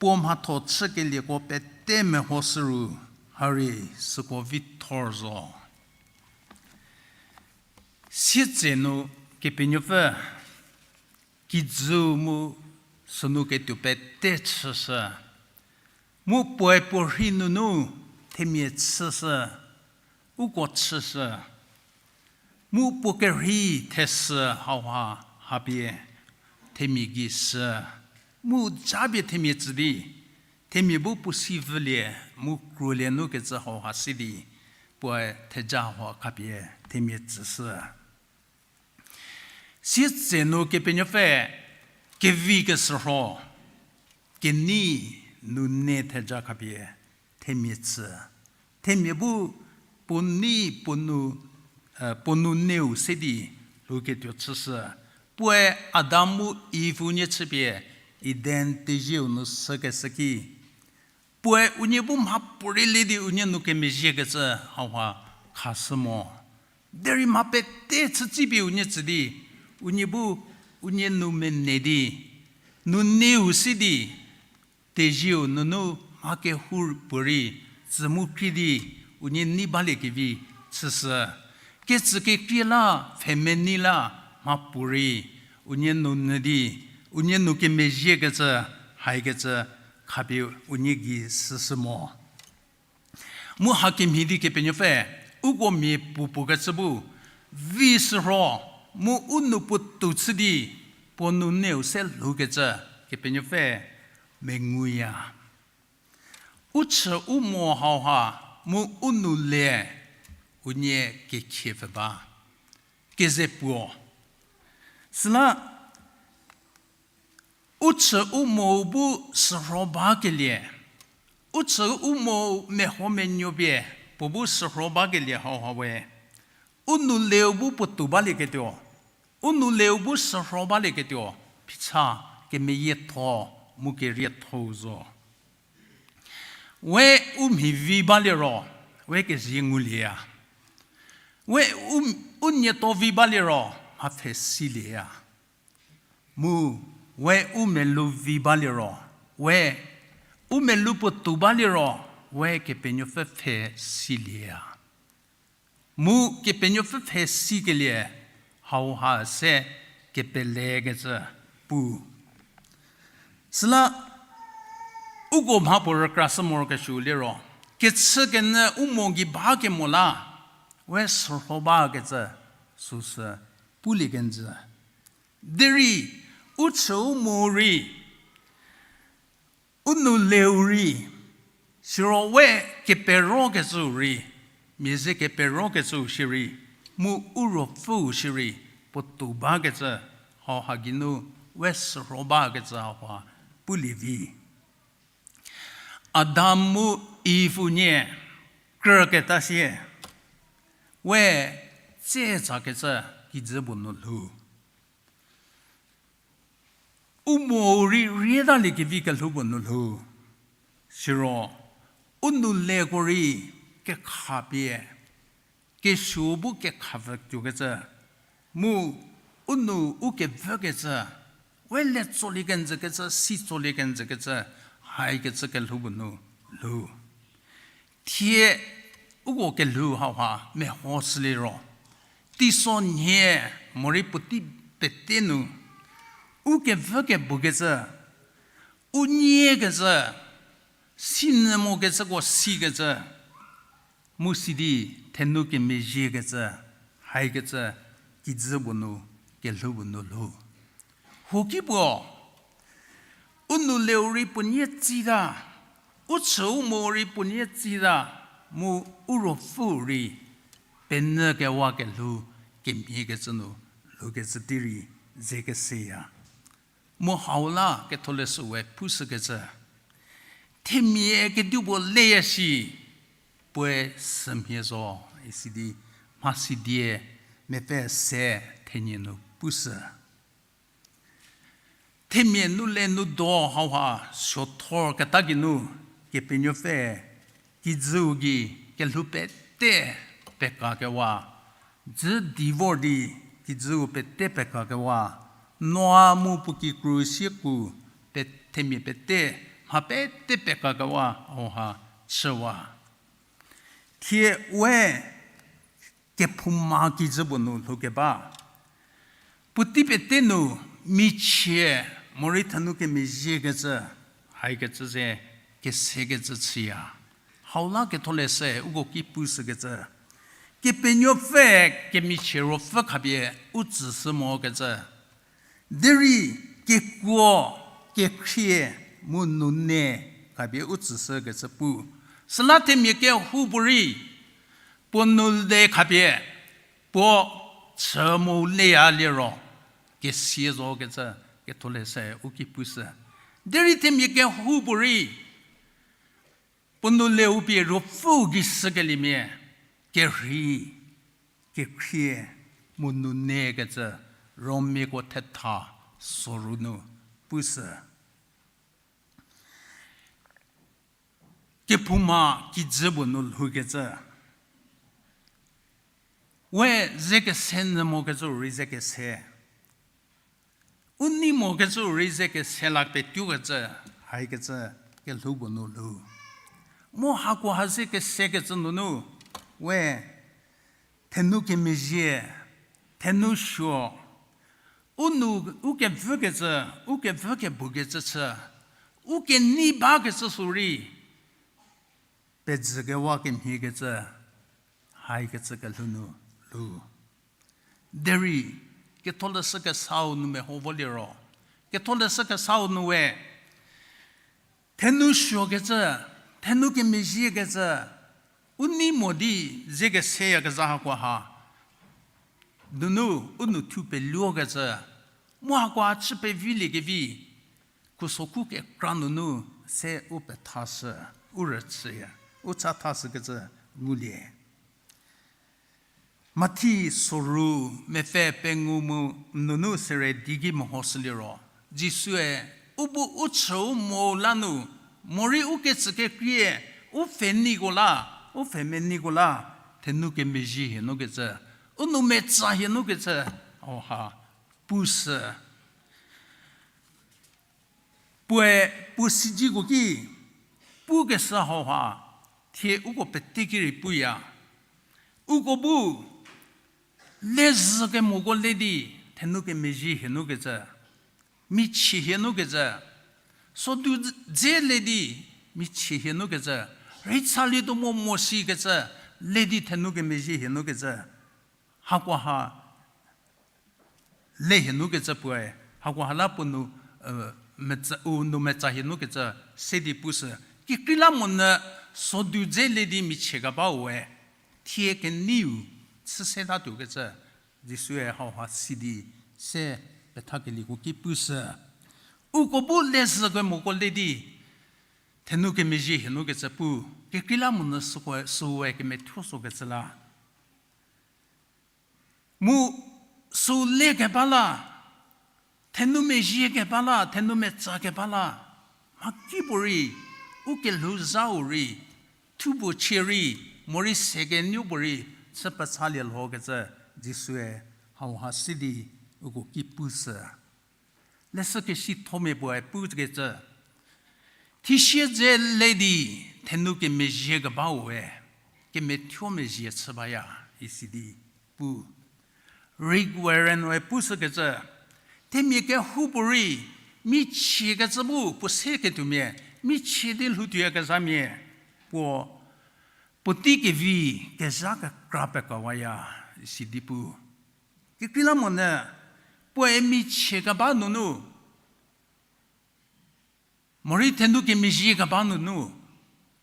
puo mhatho chükelieko pete mehoshü ru, hari süko vi thor zo. Sietsenu Kepenuopfü kijüu mu sünu ketuo pete chüshü. Mu puoe puo rhei nunu themia chüshü, uko chüshü. Mu puo kerhei thesü hauha hapie themia gei shü. Mu japie themia tsü di, themia bu puo si vülie, mu kruolie nu kecü hauha si di, puoe theja hauha khapie themia tsüshü. Sietsenu Kepenuopfü kevi keshürho, kenei nu nei theja khapie themia tsü. Themia bu puo nei puo nu, eh, puo nu neiu se di lhouketuo chüshü. Puoe Adam mu Iv unie chüpie Eden tezieu nu sükeshü ki, puoe unie bu mhapuorei le di unie nu kemezhiekecü hauha khashü mo. Derei mha pete chütsipie unie tsü di, unie bu unie nu mene di, nu neiu si di, tezieu nunu mha kehou puorei tsü mu krie di, unie nei baliekevi chüshü. Kecü kekrie la, pfhemenei la, mhapuorei unie nu nyü di, unie nu kemezhiekecü, haikecü khapie unie gei shüshü mo. Mu hakemhie di Kepenuopfü, uko mia puopuo kecü bu, vi shürho, mu u nou puotou chü di, puo nu neiu se lhoukecü, Kepenuopfü menguya. U chü u mo hauha, mu u nou le, unie kekhie pfü ba. Keze puo. Süla, u chü u mo bu shürho bakelie, u chü u mo meho menuo pie, puo bu shürho bakelie hauha we. U nou leu bu puotou balieketuo, u nou leu bu shürho balieketuo, phicha kemeyietho mu kerietho zo. We u mhi vi baliro, we kezie ngulieya. We u, u nieto vi baliro, mha pfhe silieya. Mu, we u melou vi baliro, we u melou puotou baliro, we Kepenuopfü pfhe silieya. Mu Kepenuopfü pfhe sikelie, hauha se kepelekecü pu. Süla, uko mhapuo rükrashü morokesuo liro, kechükenyü u mo gei ba kemo la, we shürho bakecü, süsü pulie kenjü. Derei, u chü u mo rei, u nou leu rei, siro we keperokecüu rei, mia ze keperokecüu shierei, Mu u ruopfüu shierei puotou bakecü, hauha geinu we sürho bakecü hauha pulie vi. Adam mu Iv unie krüketa sie, we tse tsakecü kijü puo nu lhou. U mo rei rietaliekevi kelhou puo nu lhou. Siro, u nou leko rei kekhapie, kesuo bu kekhavü tuokecü, mu u nou u kevükecü, we le tsolie kenjükecü, si tsolie kenjükecü, haikecü kelhou puo nu lhou. Thie uko kelhou hauha mehoshüliro, teiso nhie morei puotei pete nu, u kevü kebukecü, u nyiekecü, sinyü mokecüko sikecü, mu sidi thenu kemezhiekecü, haikecü kijü puo nu, kelhou puo nu lhou. Huoki puo, u nou leu rei puo nie tsita, u chüu mo rei puo nie tsita, mu u ruopfüu rei penyü kewa kelhou kemhiekecü nu lhoukecü tei rei ze keseya. Mu hau la ketholeshü we pushükecü, themia kedipuo leya shi, puoe sümhie zo, isidi mhasidie mepfü se thenie nu pushü. Themia nu le nu do hauha suothorketa geinu, Kepenuopfü kijüu gei kelhou pete pekakewa, dzü di vor di kijüu pete pekakewa, Noa mu puo kikru sieku pe-, themia pete, mha pete pekakewa hauha chüwa. Thie we kephouma kijü puo nu lhoukeba, puotei pete nu michie morei thenu kemezhiekecü, haikecü ze kesekecü chüya. Hau la ketholeshü uko ki pushükecü, Kepenuopfü kemichie ruopfü khapie u tsüshü mokecü, derei kekuo, kekhrie, mu nune khapie u tsüshükecü pu. Süla themia kehoupuorei puo nou le khapie puo chü mo leya liro, kesia zokecü ketholeshü u ki pushü. Derei themia kehoupuorei puo nou leu pie ruopfüu gei shükeliemia, kerhei, kekhrie, mu nunekecü, Romiako thetha soru nu pushü. Kephouma kijü puo nu lhoukecü, we ze kese nyü mokecü rei ze kese, u nei mokecü rei ze kese la petuokecü, haikecü kelhou puo nu lhou. Mu hakoha ze kesekecü nunu, we thenu kemezhie, thenu suo, u nou, u kevükecü, u kevü kebukecü chü, u kenei bakecü sü rei pejükewa kemhiekecü, haikecü kelhou nu lhou. Derei, ketholeshü kesau nu meho vo liro, ketholeshü kesau nu we thenu suokecü, thenu kemezhiekecü, u nei mo di ze keseyakezha hakoha nunu u nou thu peluokecü, mu hakoha chü peviliekevi, khusokhu kekra nunu se u pethashü, u rüchüya, u chathashükecü ngulie. Mathi soru mepfü pengou mu nunu sere di ki mehoshü liro, Jisue u bu u chüu mo la nu, morei u kecükekrie, u pfheniko la, u pfhemeniko la, thenu kemezhie hie nukecü, u nou metsa hie nukecü, oha, pushü. Puoe puo sijiko ki, pukeshü hauha, thie uko pete ki rei puya. Uko bu, lezhü kemoko le di, thenu kemezhie hie nukecü, michie hie nukecü, sodu dze le di, michie hie nukecü, rei tsalietuo mo mo sikecü, le di thenu kemezhie hie nukecü, hakoha le hie nukecü puoe, hakoha la puo nu, metsa, u nou metsa hie nukecü se di pushü. Kekreilamonyü sodu dze le di michie kebau we, thie keneiu, chü setatuokecü, Jisue hauha si di se pethakelieko ki pushü. Uko bu lezhüko moko le di, thenu kemezhie hie nu kecü pu, kekreilamonyü süko, süwe kemethuo sokecü la. Mu sü lekeba la, thenu mezhiekeba la, thenu metsakeba la, mhakipuorei, u kelhouzhau rei, thupuo chie rei, morei se kenuopuorei, chü pechalie lhokecü, Jisue hauha si di uko ki pushü. Leshü kesithomia puoe pukecü, thisiedze le di thenu kemezhiekebau we, kemethuo mezhie chü baya, isi di pu. Rick Warren-e pushükecü, themia kehoupuorei, michiekecü bu puo se ketuomia, michie di lhoutuoyakezhamia, puo, puotei kevi kezha kekra pekawaya, isi di pu. Kekreilamonyü, puoe michiekeba nunu, morei thenu kemezhiekeba nunu,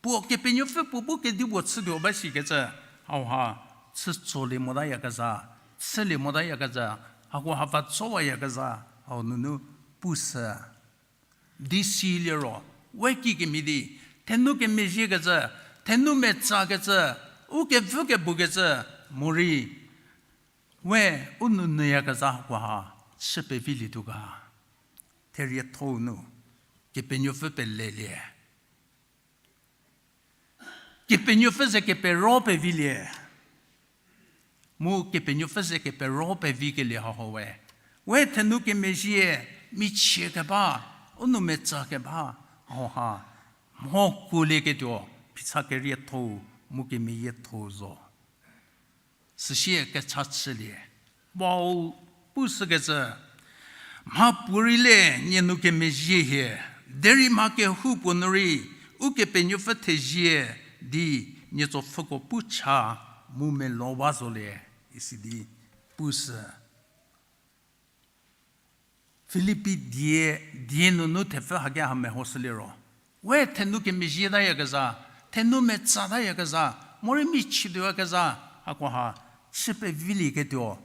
puo Kepenuopfü puo bu kedipuo chütuo ba shikecü, hauha, chütsolie motayakezha, chülie motayakezha, hako hapfü tsowayakezha, hau nunu pushü. Di siliro, we kikemhie di, thenu kemezhiekecü, thenu metsakecü, u kevü kebukecü, morei, we u nou nyüyakezha hakoha, chü pevilietuo ga. Theriethou nu, Kepenuopfü pelelie. Kepenuopfü ze kepero pevilie. Mu Kepenuopfü ze kepero pevikelie hauha we, we thenu kemezhie, michiekeba, u nou metsakeba, hauha, mho kuolieketuo, phicha keriethou, mu kemeyiethou zo. Süsie kecha chülie. Paul pushükecü, mhapuorei le nie nu kemezhie hie, derei mha kehoupuo nu rei, Ukepenuopfü thezie di nie tsopfhüko pu cha mu melowa zolie, isi di pushü. Filipi die, die nunu thepfü haki ha mehoshüliro, we thenu kemezhie tayakezha, thenu metsa tayakezha, morei michie tuoyakezha, hakoha, chü pevilieketuo.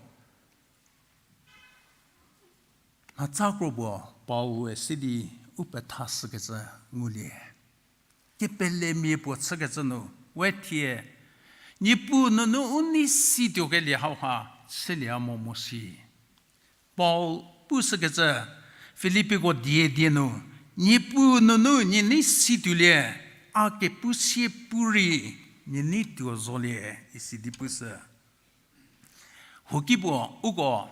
Mhatsa kro puo Paul-e si di u pethashükecü ngulie. Kepelemia puo chükecü nu, we thie, Niepuu nunu u nei situokelie hauha, chülie mo mo si. Paul pushükecü, Filipiko die die nu, Niepuu nunu nie nei situolie, a kepu sie pu rei, nie nei tuo zolie, isi di pushü. Huoki puo, uko,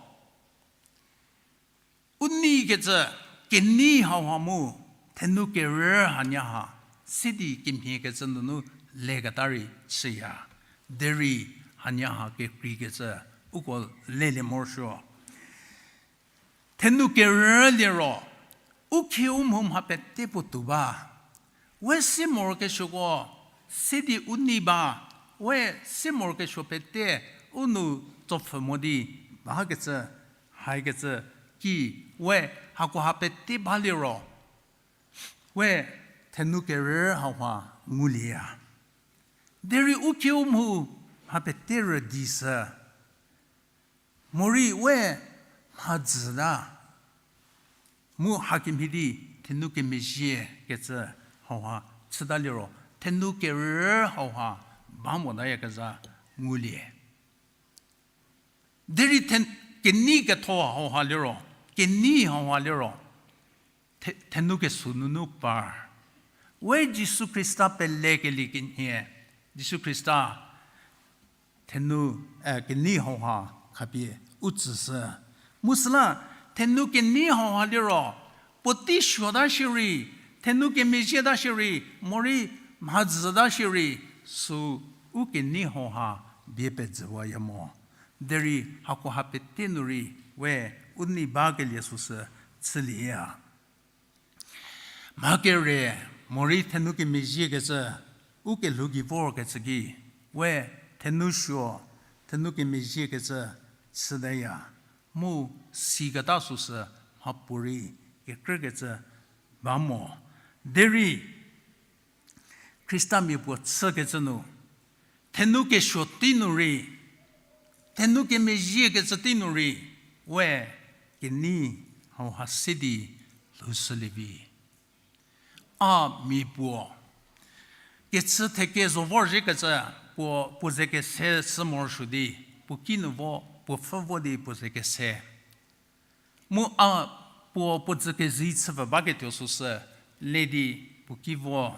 u neikecü, kenei hauha mu, thenu kerü hanie ha, sidi kemhiekecü nunu leketa rei chüya. Derei hanie ha kekreikecü, uko lelie morosuo. Thenu kerü liro, u khieu mho mha pete puo tuo ba. We se morokesuoko, se di u nei ba, we se morokesuo pete, u nu tsopfhü mo di, bakecü, haikecü, ki, we, hakoha pete ba liro, we, thenu kerü hauha ngulieya. Derei u khieu mho mha pete rüdishü. Morei we mhadzüta, mu hakemhie di thenu kemezhie kecü hauha chüta liro, thenu kerü hauha ba motayakezha ngulie. Derei then-, kenei ketho hauha liro, kenei hauha liro, the-, thenu kesuo nunu par. We Jisu Khrista pelekelie kenie, Jisu Khrista thenu, eh, kenei hauha khapie u tsüshü. Mu süla, thenu kenei hauha liro, puotei suota shierei, thenu kemezhieta shierei, morei mhadzüta shierei, sü u kenei hauha bie pejüwaya mo. Derei hakoha pete nu rei, we u nei bakelie süsü chülieya. Mha kere, morei thenu kemezhiekecü, u kelhou gei vorkecü ki, we thenu suo, thenu kemezhiekecü chütaya, mu siketa süsü mhapuorei kekrükecü ba mo. Derei, Khristamia puo chükecü nu, thenu kesuo tei nu rei, Thenou kemezhiekecü tei nu rei, we, kenei hauha se di lhoushülie vi. A mia puo kechü theke zo vorzhiekecü, puo, puo ze kese sü morosuo di, puo kinu vo, puo pfhü vo di puo ze kese. Mu a puo, puo dzü kezei chüpfü baketuo süsü, le di puo ki vo,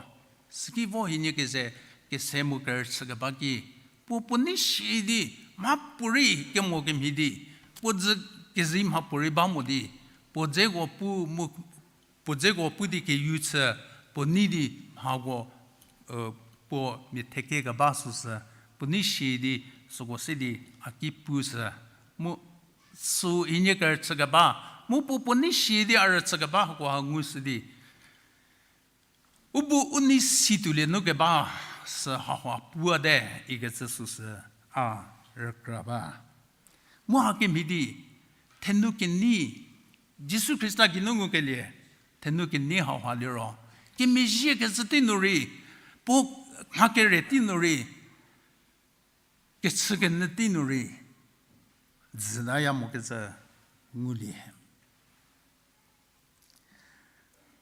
süki vo hienie keze kese mu kerüchükeba ki, puo puo nei shi di, mhapuorei kemo kemhie di, puo dzü kezei mhapuorei ba mo di, puo dzeko pu mu puo dzeko pu di keyu chü, puo nei di mhako, puo mia theke keba süsü, puo nei shi di süko se di a ki pushü. Mu sü hienie kerüchükeba, mu puo puo nei shi di a rüchükeba hakoha ngushü di, u bu u nei si tuolie nu keba sü hauha puwate ikecü süsü a rükra ba. Mu hakemhie di, thenou kenei, Jisu Khrista geinu ngukelie, thenou kenei hauha liro, kemezhiekecü tei nu rei, puo mha kere tei nu rei, kechükenyü tei nu rei, dzütaya mokecü ngulie.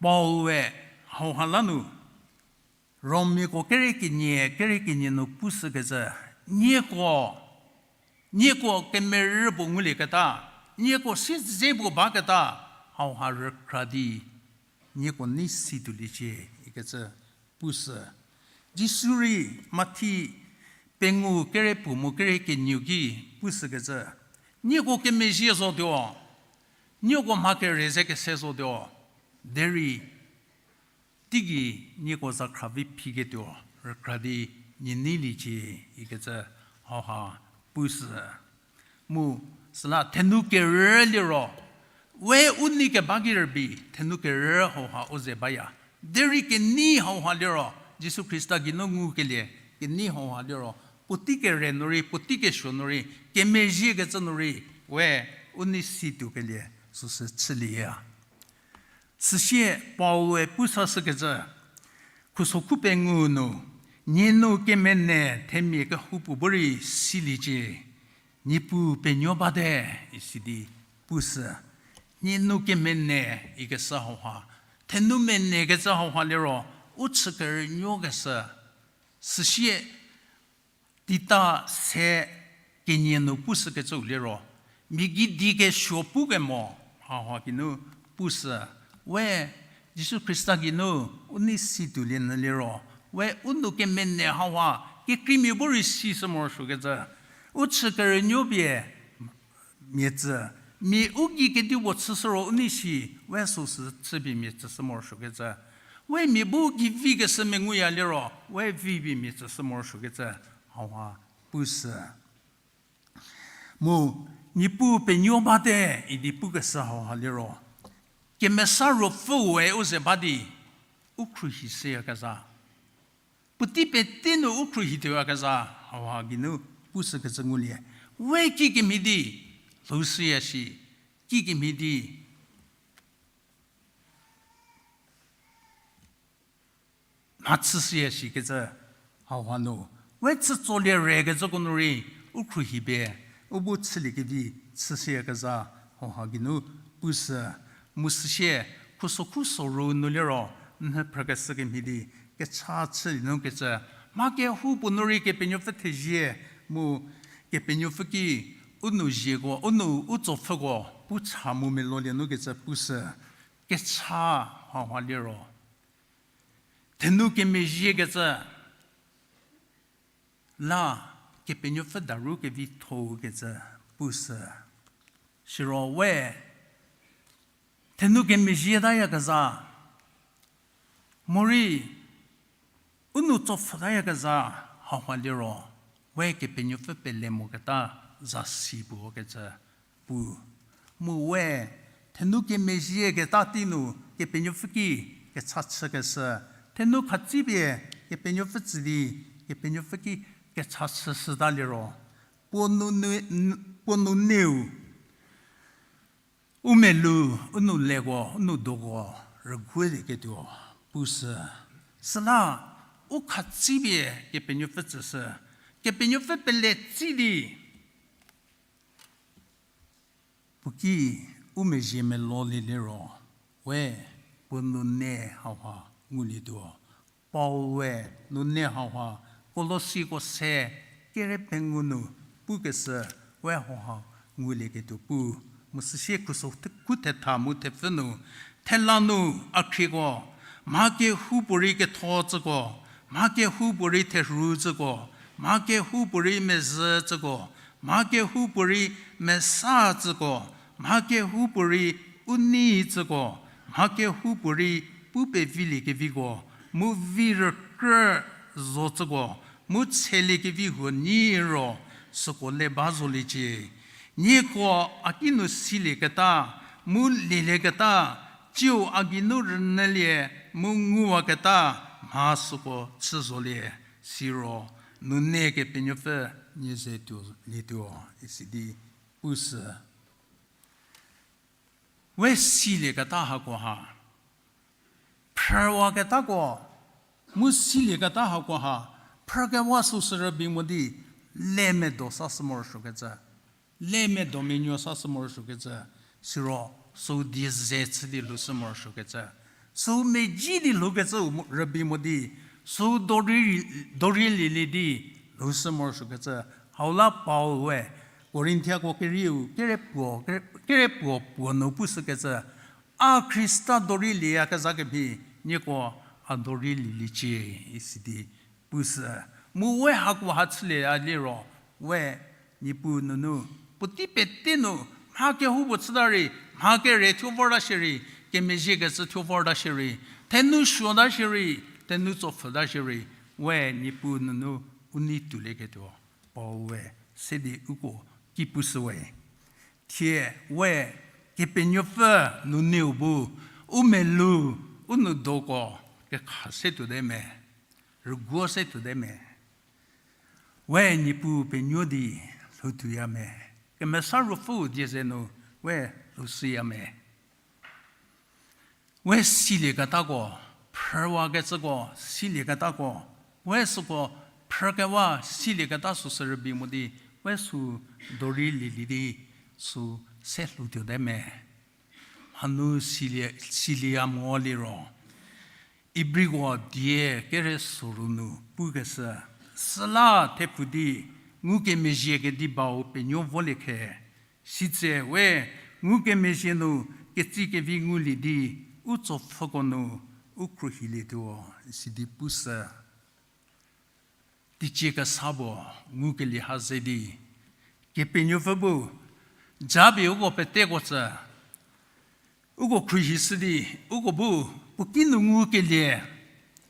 Paul-e hauha la nu, Romiako kere kenie, kere kenie nu pushükecü, nieko, nieko kemerü puo ngulieketa, nieko siedze puo baketa, hauha rükra di, nieko nei si tuoliecie ikecü pushü. Jisu rei Mathi pengou kere puo mu kere kenieu ki pushükecü, nieko kemezhie zotuo, nieko mha kere ze kese zotuo, derei teigei nieko zakhra vi phiketuo rükra di nie neiliecie ikecü hauha pushü. Mu süla thenou kerü liro, we u nei keba ki rübei, thenou kerü hauha u ze baya. Derei kenei hauha liro, Jisu Khrista geinu ngukelie, kenei hauha liro, puotei kere nu rei, puotei kesuo nu rei, kemezhiekecü nu rei, we u nei si tuokelie süsü chülieya. Süsie Paul-e pu sashükecü, khusokhu pengou nu, nie nu kemene themia kehoupuo bu rei siliecie, Niepuu penuo bate, isi di pushü. Nie nu kemene ikeshü hauha, thenou menekecü hauha liro, u chü kerünuokeshü, süsie Tita se kenie nu pushükecüu liro, mia gei di kesuo pukemo hauha geinu pushü. We Jisu Khrista geinu u nei si tuolie nyü liro, we u nou kemene hauha kekreimia bu rei sishü morosuokecü, u chü kerünuo pie mia tsü, mia u gei kedipuo chüshü ro u nei si, we süsü chüpie mia tsüshü morosuokecü. We mia bu gei vikeshü menguya liro, we vipie mia tsüshü morosuokecü hauha pushü. Mu, Niepuu penuo bate idi pukeshü hauha liro, Kemesa Ruopfüe u ze ba di, u khruohi shüyakezha. Puotei pete nu u khruohi tuoyakezha hauha geinu pushükecü ngulie. We kikemhie di lhoushüya shi, kikemhie di mhachü shüya shikecü hauha nu, we chütsolie rekecüko nu rei u khruohi pie, u bu chüliekevi chüshüyakezha hauha geinu pushü. Mu süsie, khusokhu soru nu liro, nhü phrükeshü kemhie di, kecha chülie nu kecü, mha kehoupuo nu rei Kepenuopfü thezie, mu Kepenuopfü ki u nou zieko, u nou u tsopfhüko pu cha mu melolie nu kecü pushü, kecha hauha liro, thenou kemezhiekecü la Kepenuopfü daru kevitho-u kecü pushü. Siro we thenou kemezhie tayakezha, morei u nou tsopfhü tayakezha hauha liro, we Kepenuopfü pele moketa zasi puo kecü pu. Mu we thenou kemezhieketa tei nu Kepenuopfü ki kecha chükeshü, thenou khatsipie Kepenuopfü tsü di Kepenuopfü ki kecha chüshüta liro, puo nou, puo nou neiu u melu, u nou leko, u nou doko rüguolieketuo pushü. Süla u khatsipie Kepenuopfü tsüshü, Kepenuopfü pele tsi di Puo ki u mezhie melolie liro, we puo nune hauha ngulietuo. Paul we nune hauha Kolosiko se kere pengou nu pukeshü we hauha ngulieketuo pu. Mu süsie khuso khu thetha mu thepfü nu, thela nu a khrieko, mha kehoupuorei ketho tsüko, mha kehoupuorei therhu tsüko, mha kehoupuorei mezhü tsüko, mha kehoupuorei mesa tsüko, mha kehoupuorei u nei tsüko, mha kehoupuorei pu peviliekevieko, mu vi rükrü zo tsüko, mu tseliekevi huo nyi ro, süko le ba zoliecie. Nieko a ki nu silieketa, mu lielieketa, tsiu a geinu rünyülie mu nguwaketa mha süko chü zolie, siro nune Kepenuopfü nie ze tuo lietuo, isi di pushü. We silieketa hakoha, phrüwaketako, mu silieketa hakoha, phrükewa süsü rübei mo di, le medo sa sü morosuokecü, le medo menuo sa sü morosuokecü, siro süu die ze chü di lhoushü morosuokecü, süu mezhie di lhoukecüu rübei mo di, süu dorei, dorei lielie di lhoushü morosuokecü, hau la Paul we Korinthiako kerieu, kere puo, kere, kere puo puo nu pushükecü, a Khrista dorei lieyakezha kemhie, nieko a dorei lieliecie, isi di pushü. Mu we hakoha chülie a liro, we Niepuu nunu, puotei pete nu, mha kehoupuo chüta rei, mha kere thuo vorta shierei, kemezhiekecü thuo vorta shierei, thenu suota shierei, thenu tsopfhüta shierei, we Niepuu nunu u nei tuolieketuo, Paul we se di uko ki pushü we. Thie we Kepenuopfü nuneu bu, u melou, u nou doko, kekha se tuote me, rüguo se tuote me. We Niepuu penuo di lhoutuoya me. Kemesa Ruopfüu die ze nu we lhoushüya me. We silieketako, phrüwakecüko, silieketako, we süko phrükewa silieketa süsü rübei mo di, we süu dorei lielie di, süu se lhoutuote me. Hanu silie, silieya mo liro, Ibriko die kere soru nu pukeshü, süla thepfu di ngukemezhie kedibau penuo volie khe, sitse we ngukemezhie nu ketsikevi ngulie di u tsopfhüko nu u khruohilietuo, sidi pushü. Teicie kesa puo ngukelie ha ze di, Kepenuopfü bu japie uko peteko tsü, uko khruohishü di, uko bu puo ki nu ngukelie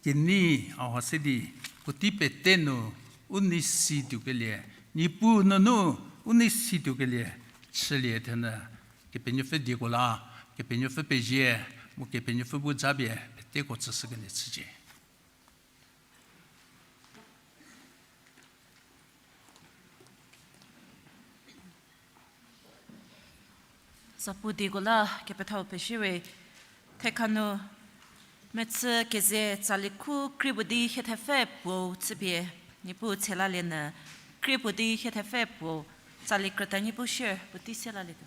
kenei hauha se di, puotei pete nu u nei si tuokelie, Niepuu nunu u nei si tuokelie chülie thenyü, Kepenuopfü dieko la, Kepenuopfü pezie, mu Kepenuopfü bu japie peteko tsüshükelie chücie. Zapu dieko la kepethau pezie we, thekha nu mechü keze tsali khu krie puo di hie thepfü puou chüpie, Niepuu tselalie nyü, krie puo di hie thepfü puou, tsali krüta Niepuu shie puotei selalietuo.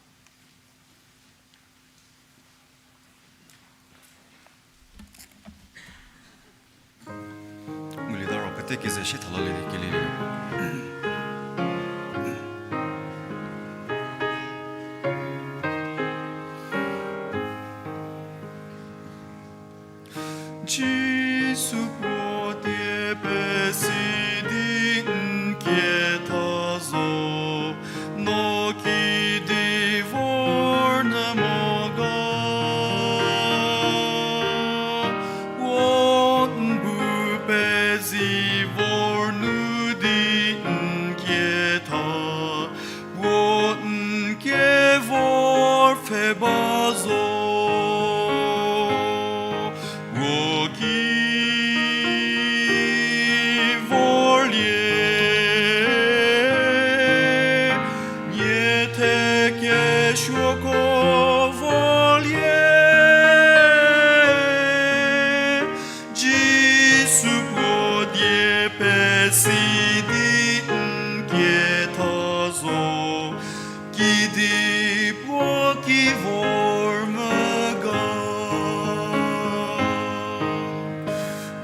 Ngulieta ro pete keze shie thalalie di kelie. Jisu puo die pesi di n kietha zo, no kidi vor nyü mo ga. Puo n bu pezi vor nu di n kietha, puo n kevor pfhe ba zo. Puo ki vorlie, nie thekesuoko vorlie. Jisu puo die pesi di n kietha zo, kidi puo vor mvü ga.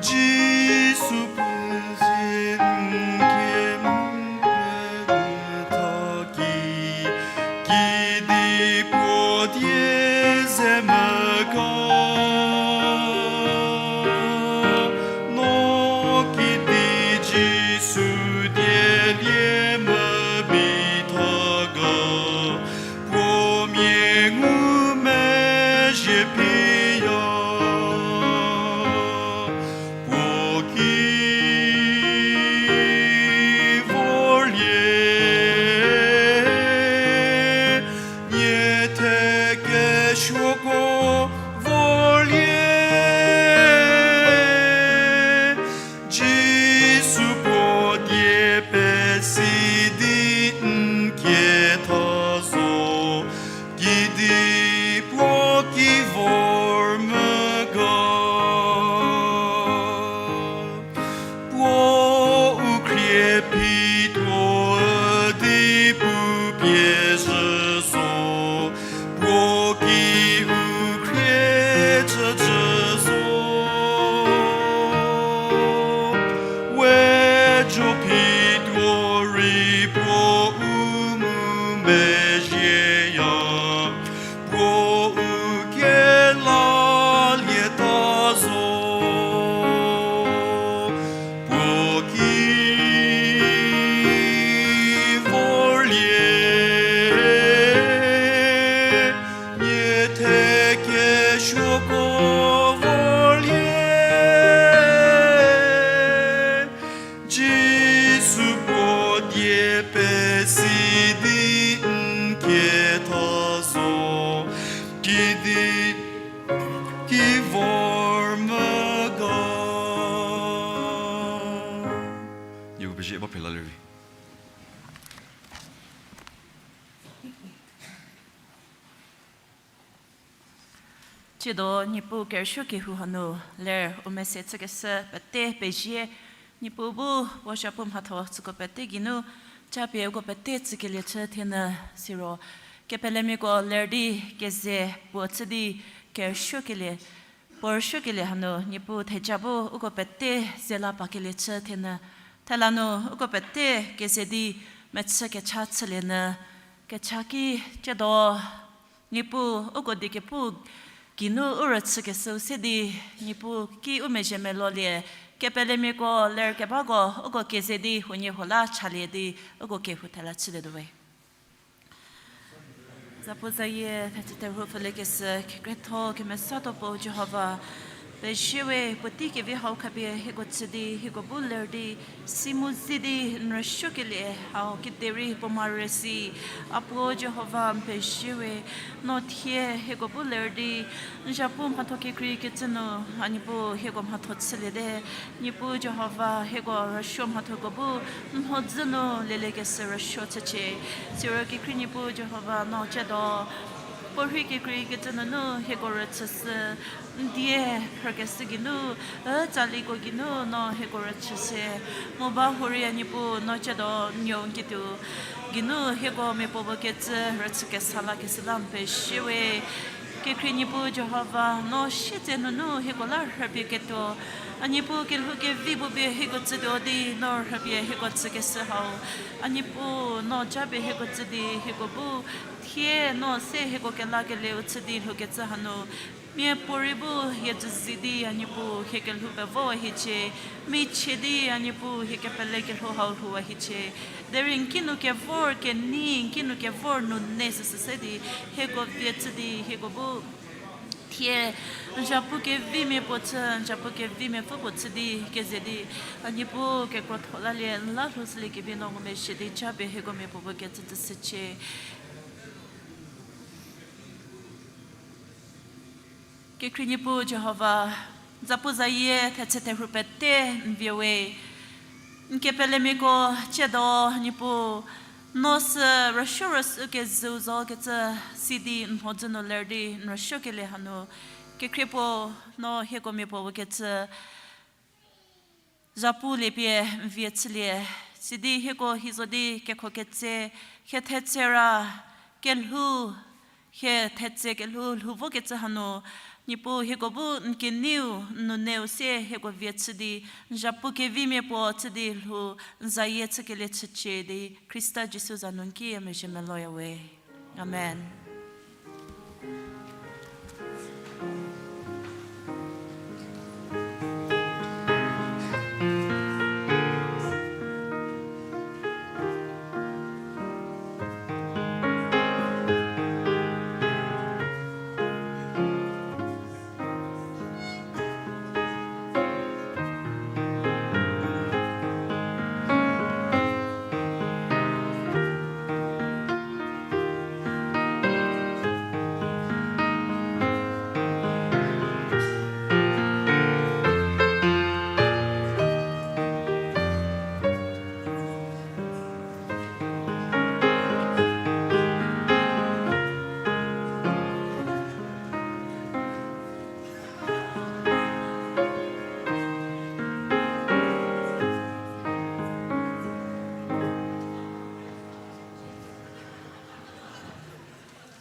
Jisu puo zie n kemhie tha ki, kidi puo die ze mvü ga. No kidi Jisu dielie mvü bi tha ga. Puo mia ngumezhie phi ya, puo ki vorlie, nie thekesuoko vorlie. Jisu puo die pesi di n ketha zo, kidi puo ki vor mvü ga. Puo u khrie phituo di pu pie zhü zo, puo ki u khrie chüchü zo. We jo phituo rei puo u ngumezhie ya, puo u kelalieta zo, puo ki vorlie, nie thekesuoko vorlie. Jisu puo die pesi di n ketha zo, kidi ki vor mvü ga. Niepuu pezie ba phela ler vi. Tsiedo Niepuu kerüsuo kehou hanu ler u mese chükeshü pete pezie. Niepuu bu puo zhapu mhatho tsüko pete geinu, japie uko pete tsükelie chü thienyü siro, kepelemiako ler di keze puo chü di kerüsuokelie, puo rüsuokelie hanu Niepuu theja bu uko pete ze la pakelie chü thienyü, thela nu uko pete keze di mechü kecha chülienyü, kecha ki tsiedo Niepuu uko die kepu geinu u rüchükeshüu se di, Niepuu ki u mezhie melolie, kepelemiako ler kebako uko keze di huoniehuo la chalie di uko kehou thela chülietuo we. Zapu zayie thechü therhu pfhüliekeshü kekretho kemesatuo puo Jihova, pezie we. Puotei kevi hau khapie hieko chü di hieko bu ler di si mu ze di n rüsuokelie hau kederei puo mharü si. A puo Jihova, n pezie we. No thie hieko bu ler di n zhapu mhatho kekreikecü nu, a Niepuu hieko mhatho chüliete. Niepuu Jihova, hieko rüsuo mhathoko bu n mhodzü nu leliekeshü rüsuo chücie. Siro kekhrie Niepuu Jihova, no tsiedo puorhei kekreikecü nunu hieko rüchüshü, n die phrükeshü geinu, ü tsaliko geinu no hieko rüchüshü. Mu ba huorei a Niepuu, no tsiedo n nuo n kituo geinu hieko miapuo bu kecü rüchü kesa lakeshü la n pezie we. Kekhrie Niepuu Jihova, no sietse nunu hieko la rhüpie ketuo. A Niepuu kelhou kevi puo pie hieko tsütuo di no rhüpie hieko tsükeshü hau, a Niepuu no japie hieko tsü di hieko bu thie no se hieko kelakelieu chü di lhoukecü hanu, miapuorei bu hie jüzi di a Niepuu hie kelhou pevowa hiecie, michie di a Niepuu hie kepele kelhou hau lhouwa hiecie. Derei n kinu kevor kenei, n kinu kevor nune süsü se di hieko vie chü di hieko bu thie n zhapu kevimia puo chü, n zhapu kevimia pfü puo chü di keze di a Niepuu kekrotho lalie n la lhoushülie kevi no ngumezhie di japie hieko miapuo bu kecü tsüshücie. Kekhrie Niepuu Jihova, zapuzayie thetse therhu pete n vie we. N kepelemiako tsiedo Niepuu, no sü rüsuo rüsuo kezhüu zo kecü sidi n mhodzü nu ler di n rüsuokelie hanu, kekhrie puo no hieko miapuo bu kecü zhapu liepie n vie chülie, sidi hieko hi zo di kekho ketse, khethe tsera, kelhou, Hie thetse kelhou lhou vokecü hanu, Niepuu hieko bu n keneiu, n nuneu se hieko vie chü di, n zhapu kevimia puo chü di lhou n zayie chükelie chücie di, Khrista Jisu za nu n ki mezhie meloya we. Amen.